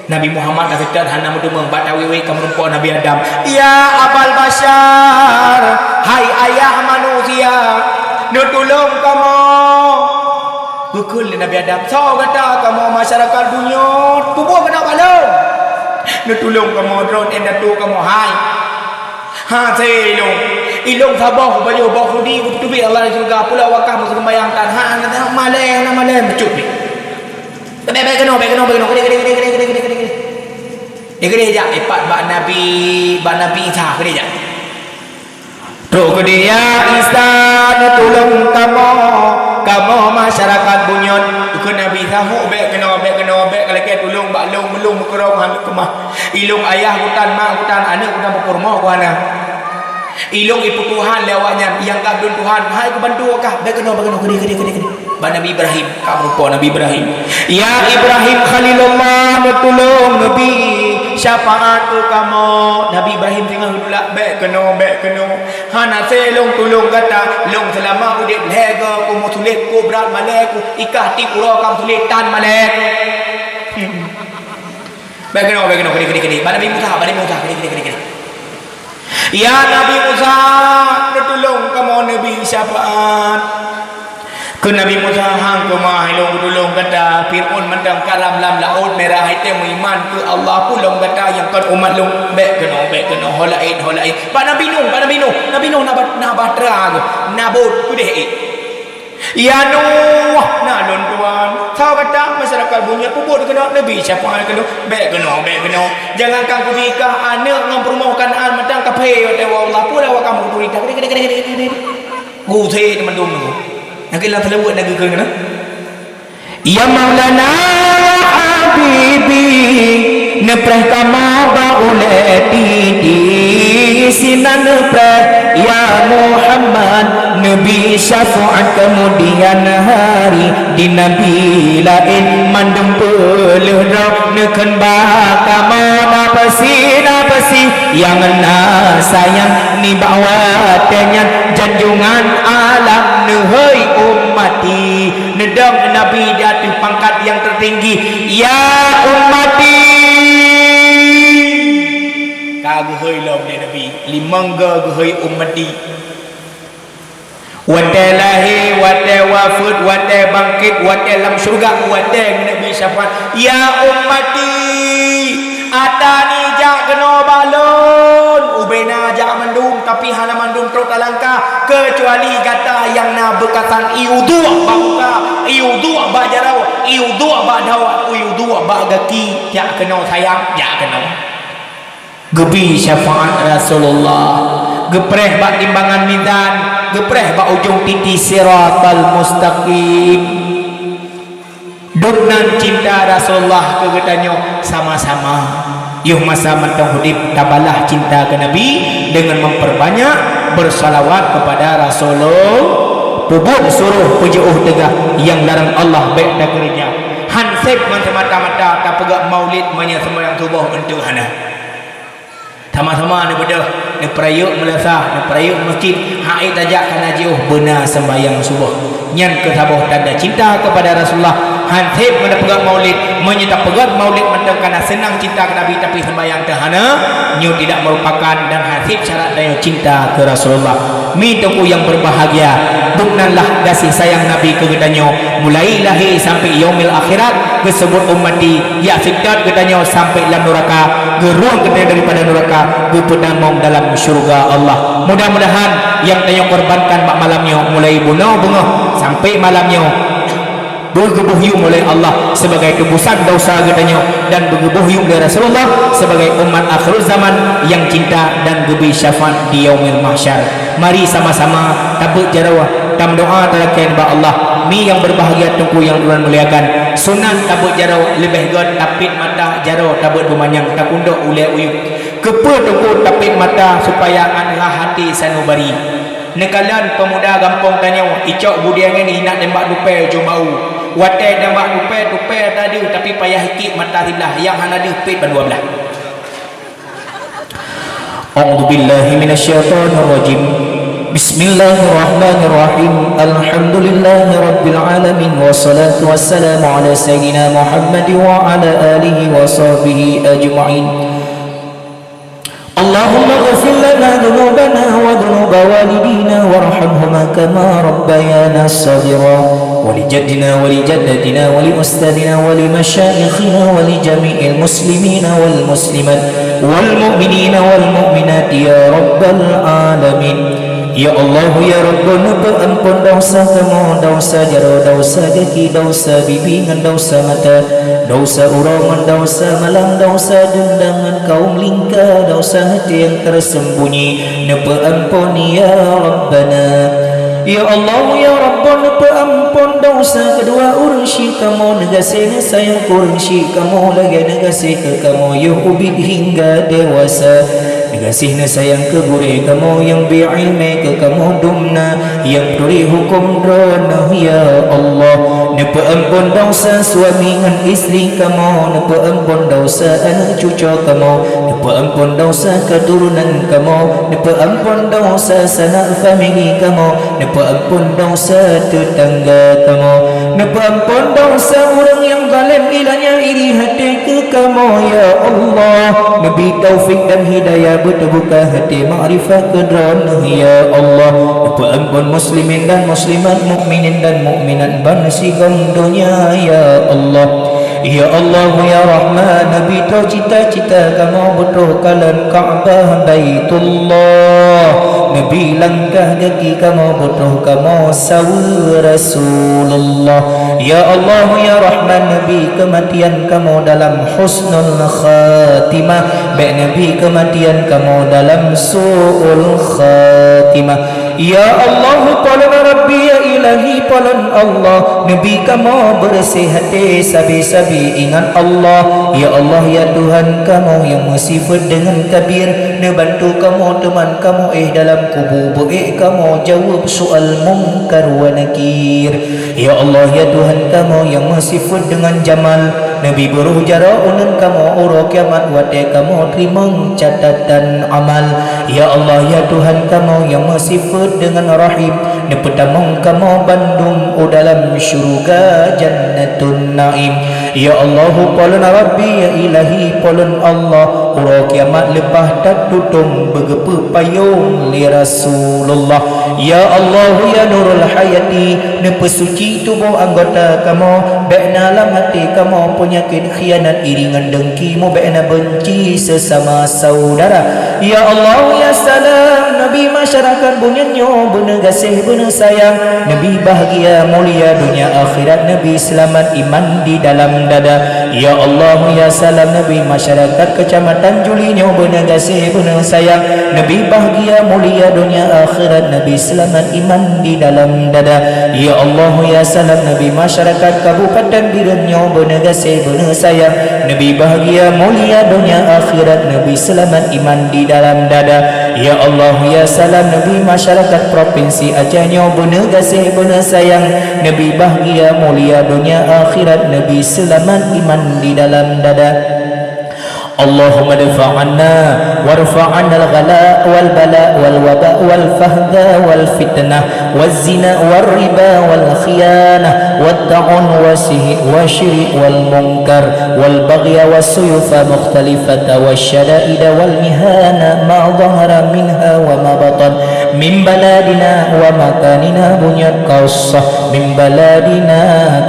Nabi Muhammad ka seutôt hana meudeumeung, bak tawiet-wiet ka meureumpok Nabi Adam. "Ya Abal Basyar, hai ayah manusia, neutulông kamoe!" Geukheun lé Nabi Adam, "Soe gata kamoe masyarakat bunyot? Peue buet keunoe bak lôn?" "Neutulông kamoe droe indatu kamoe, hai." "Hase ilông, ilông saboh bajôh boh khudi beuteubiet Allah di syeuruga, pula wakah meuseumbahyang tan. Ha, hana malèe, hana malèe, beucut pih." "Bèk, bèk keunoe, bèk keunoe, bèk keunoe. Keudéh, keudéh, keudéh, keudéh, keudéh, keudéh. Keudéh jak, ipat bak Nabi, bak Nabi Isa, keudéh jak." Trok keudéh, "Ya Isa, neutulông kamoe, kamoe masyarakat bunyot." Kheun Nabi Isa, "Hu, bèk keunoe, bèk keunoe, bèk lakèe tulông bak lôn, meulông meukeurong han lôn keumah. Ilông ayah kutan, ma kutan, aneuk kutan, peurumoh ku hana. Ilông ipeutuhan lé awaknyan, nyang ka dum Tuhan, hai kubantu kah, bèk keunoe, bèk keunoe, keudéh, keudéh, keudéh, keudéh." Bak Nabi Ibrahim, ka meurumpok Nabi Ibrahim. "Ya Ibrahim Khalilullah, neutulông neubi syafaat keu kamoe." Nabi Ibrahim teungoh geutulak, "Bèk keunoe, bèk keunoe. Hana se lôn tulông gata, lôn seulama udép lhèe goe, ku meusulet, ku brat malèe ku, ikah tiep uroe ka meusulet tan malèe ku." Hmm. "Bèk keunoe, bèk keunoe, keudéh, keudéh, keudéh. Bak Nabi Musa, bak Nabi Musa, keudéh, keudéh, keudéh, keudéh. Ya Nabi Musa, neutulông kamoe neubi syafaat." Kheun Nabi Musa, "Han keumah ilông geutulông gata, Fir'aun mantong karam lam Laôt Mirah, hai tém meuiman keu Allah, peulông gata nyang kon umat lôn, bèk keunoe, bèk keunoe, ho laén, ho laén." Bak Nabi Nuh, bak Nabi Nuh, Nabi Nuh na ba-, na bahtera geuh, na bot keudéh ék. "Ya Nuh, na lôn tuan. Soe gata masyarakat bunyot, peue buet keunoe, neubi syafaat keu lôn?" "Bèk keunoe, bèk keunoe. Jangankan kubi kah, aneuk ngon peurumoh Kanaan mantong kaphé watèe woe Allah, peue lawak kamoe turi that." Keudéh, keudéh, keudéh, keudéh, keudéh. Gusé teuma dum nyoe. Nyang keu lam seuleuweut lagèe keu keunan. "Ya Maulana, ya Habibi, neupreh kamoe bak ulèe di, di sinan neupreh, ya Muhammad, neubi syafaat keumudian hari di nabi laén mandum peuleueh droe, neukheun bak kamoe na peusi, na Kasih nyang na sayang nibak watée nyan, junjungan alam neuhôi umati. Neudong Nabi di ateueh pangkat nyang teutinggi, "Ya umati!" Ka geuhôi lom lé Nabi, limong goe geuhôi umati. Watée lahé, watée wafeuet, watée bangkét, watée lam syeuruga, watée geuneubi syafaat, "Ya ummati, ata ni jak keunoe bak lôn." Ubena jak mandum, tapi hana mandum trok talangkah, keucuali gata nyang na beukasan ié uduk bak muka, ié uduk bak jaroe, ié uduk bak dawa, ié uduk bak gaki, jak keunoe sayang, jak keunoe. Geubi syafaat Rasulullah, geupreh bak timbangan mizan, geupreh bak ujong titi Siratal Mustaqim. Dumnan cinta Rasulullah keu geutanyoe sama-sama. Yoh masa mantong udeb tabalah cinta keu Nabi deungon memperbanyak bersalawat kepada Rasulullah. Peubuet suroh peujiôh teugah nyang larang Allah bék takeureuja. Hanseb ngon seumata-mata tapeugah maulid meunyoe seumbahyang suboh eunteuk hana. Sama-sama neubeudôh, neupeurayeuk meulasah, neupeurayeuk meuseujid, han ék tajak kana jiôh beuna seumbahyang suboh. Nyan keuh saboh tanda cinta keupada Rasulullah. Hanseb meunyoe tapeugét maulid, meunyoe tapeugét maulid mantong kana seunang cinta keu Nabi tapi seumbahyang teuh hana, nyoe tidak merupakan dan hanseb syarat tanyoe cinta keu Rasulullah. Mi teungku nyang berbahagia, dumnanlah gaséh sayang Nabi keu geutanyoe, mulai lahé sampai yaumil akhirat, geuseubut ummati, jak seutôt geutanyoe sampai lam nuraka, geurueng geutanyoe daripada nuraka, geupeutamong dalam syeuruga Allah. Mudah-mudahan nyang tanyoe korbankan bak malam nyoe, mulai bunoe beungoh sampai malam nyoe, beugeuboh yum uleh Allah sibagai teumbusan desya geutanyoe dan beugeuboh yum lé Rasulullah sibagai umat akhirul zaman nyang cinta dan geubri syafaat di Yaumil Mahsyar. Mari sama-sama tabeuet jaroe, tameudoa talakée nibak Allah. Mi nyang berbahagia teungku nyang ulôn muliakan, sunat tabeuet jaroe leubeh gét tapiet mata jaroe tabeuet beumanyang takundok ulée uyueb. Keupeue teungku tapiet mata supaya aneuëk até sanubari? Neukalon peumuda gampông tanyoe, icok budée ngon inak tembak tupée ujong bau. Watée tembak tupée, tupée ata deuh, tapi payah ikiek mata silah nyang hana deuh pet bandua blaih. A'udzubillahi minasyaitonirrajim. Bismillahirrahmanirrahim. Alhamdulillahirabbil alamin, wassalatu wassalamu ala sayyidina Muhammad wa ala alihi wa sahbihi ajma'in. Allahumma ighfir lana dzunubana wa dzunuba walidina warhamhuma kama rabbayana shaghira, wa li jaddina wa li jaddatina wa li ustadzina wa li masyaikhina wa li jami'il muslimina wal muslimat wal mu'minina wal mu'minat ya rabbal alamin. Ya Allah, ya Rabb, neupeuamphon desya kamoe, desya jaroe, desya gaki, desya bibi ngon desya mata, desya uroe ngon desya malam, desya deundam ngon kaum lingka, desya até nyang teurseumbunyi, neupeuamphon ya Rabbana. Ya Allah, ya Rabb, neupeuamphon desya keudua ureuëng syik kamoe, neugaséh neusayang keu ureuëng syik kamoe lagée neugaséh keu kamoe yoh ubit hingga dewasa. Neugaséh neusayang keu gurée kamoe nyang bri iéleumé keu kamoe dumna nyang peuturi huköm Droeneueh, ya Allah. Neupeuamphon desya suami ngon istri kamoe, neupeuamphon desya aneuëk cucoe kamoe, neupeuamphon desya keuturonan kamoe, neupeuamphon desya sanak famili kamoe, neupeuamphon desya teutangga kamoe, neupeuamphon desya ureuëng nyang zalém ilanya iri até keu kamoe, ya Allah. Neubri taufik dan hidayah beuteubuka até makrifat keu Droeneueh, ya Allah. Neupeuamphon muslimin dan muslimat, mukminin dan mukminat bansigom donya, ya Allah. Ya Allah, ya Rahman, neubri troh cita-cita kamoe beutroh kalon Ka'bah Baitullah. Neubri langkah gaki kamoe beutroh kamoe saweue Rasulullah. Ya Allah, ya Rahman, neubri keumatian kamoe dalam husnul khatimah. Bék neubri keumatian kamoe dalam su'ul khatimah. Ya Allah, qala Rabbi, ya Ilahi po lôn Allah, neubi kamoe beureuséh até sabe-sabe ingat Allah. Ya Allah, ya Tuhan kamoe nyang meusifeuet deungon kabir, neubantu kamoe teuma kamoe éh dalam kubu, beuék kamoe jaweueb soal Mungkar wa Nakir. Ya Allah, ya Tuhan kamoe nyang meusifeuet deungon jamal, neubi beurôh jaroe uneuen kamoe uroe kiamat watée kamoe teurimong catatan amal. Ya Allah, ya Tuhan kamoe nyang meusifeuet deungon rahim, neupeutamong kamoe bandum u dalam syeuruga Jannatun Naim. Ya Allahu po lôn Rabbi, ya Ilahi po lôn Allah, uroe kiamat leupah tatutong beugeupeu payong lé Rasulullah. Ya Allahu, ya Nurul Hayati, neupeusuci tuboh anggota kamoe, bék na lam até kamoe peunyakét khianat, iri ngon deungki, mubék na beunci seusama saudara. Ya Allah, ya Salam, neubi masyarakat bunoe nyoe beuneugaséh beuneusayang, neubi bahgia mulia donya akhirat, neubi seulamat iman di dalam dada. Ya Allah, ya Salam, neubi masyarakat Kecamatan Juli nyoe beuneugaséh beuneusayang, neubi bahgia mulia donya akhirat, neubi seulamat iman di dalam dada. Ya Allah, ya Salam, neubi masyarakat Kabupaten Bireuen nyoe beuneugaséh beuneusayang, neubi bahgia mulia donya akhirat, neubi seulamat iman di dalam dada. Ya Allah, ya Salam, neubi masyarakat Propinsi Aceh nyoe beuneugaséh beuneusayang, neubi bahgia mulia donya akhirat, neubi seulamat iman di dalam dada. اللهم ادفع عنا وارفع عنا الغلاء والبلاء والوباء والفحشاء والفتنة والزنا والربا والخيانة والطاعون والسحر والشرك والمنكر والبغي والسيوف المختلفة والشدائد والمحن ما ظهر منها وما بطن من بلادنا ومكاننا بنياد خاصة من بلادنا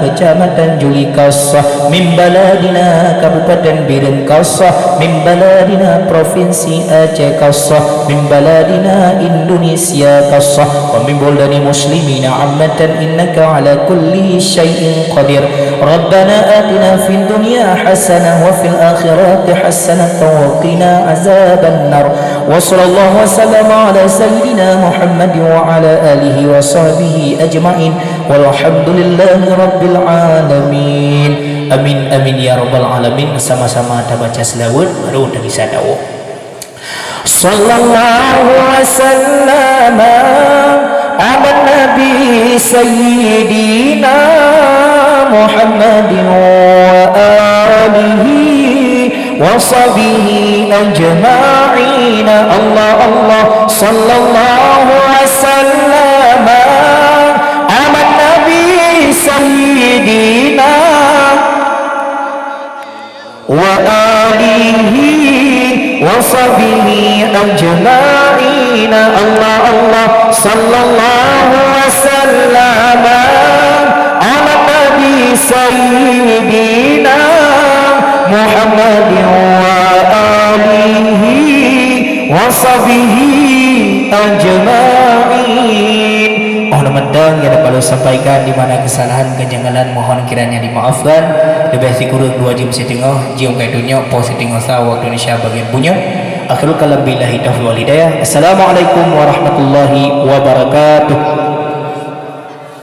Kecamatan Juli khassah, min baladina Kabupaten Bireuen khassah, min baladina Provinsi Aceh khassah, min baladina Indonesia khassah, wa min buldani muslimina ammatan innaka ala kulli syai'in qadir. Rabbana atina fid dunya hasanah wa fil akhirati hasanah wa qina azabannar. Wa sallallahu wa sallama ala sayyidina Muhammad wa ala alihi wa sahbihi ajma'in. Walhamdulillahi rabbil alamin. Amin, amin ya rabbal alamin. Sama-sama tabaca selawat, baru tagisa dakwah. Sallallahu wa sallama ala nabi sayyidina Muhammadin wa alihi wa sahbihi ajma'in. Allah, Allah, sallallahu wa sallama ala nabi sayyidina wa alihi wa sahbihi ajma'in. Allah, Allah, sallallahu wa sallama ala nabi sayyidina Muhammadin wa alihi wa sahbihi ajma'in. Oh, na mantong nyang dapat lôn sampaikan, di mana kesalahan, kejanggalan, mohon kiranya dimaafkan. Leubeh sikureueng dua jam siteungoh, jeuem keu donya, poh siteungoh sa waktu Indonesia bagian bunoe. Akhirul kalam, billahi taufiq wal hidayah. Assalamualaikum warahmatullahi wabarakatuh.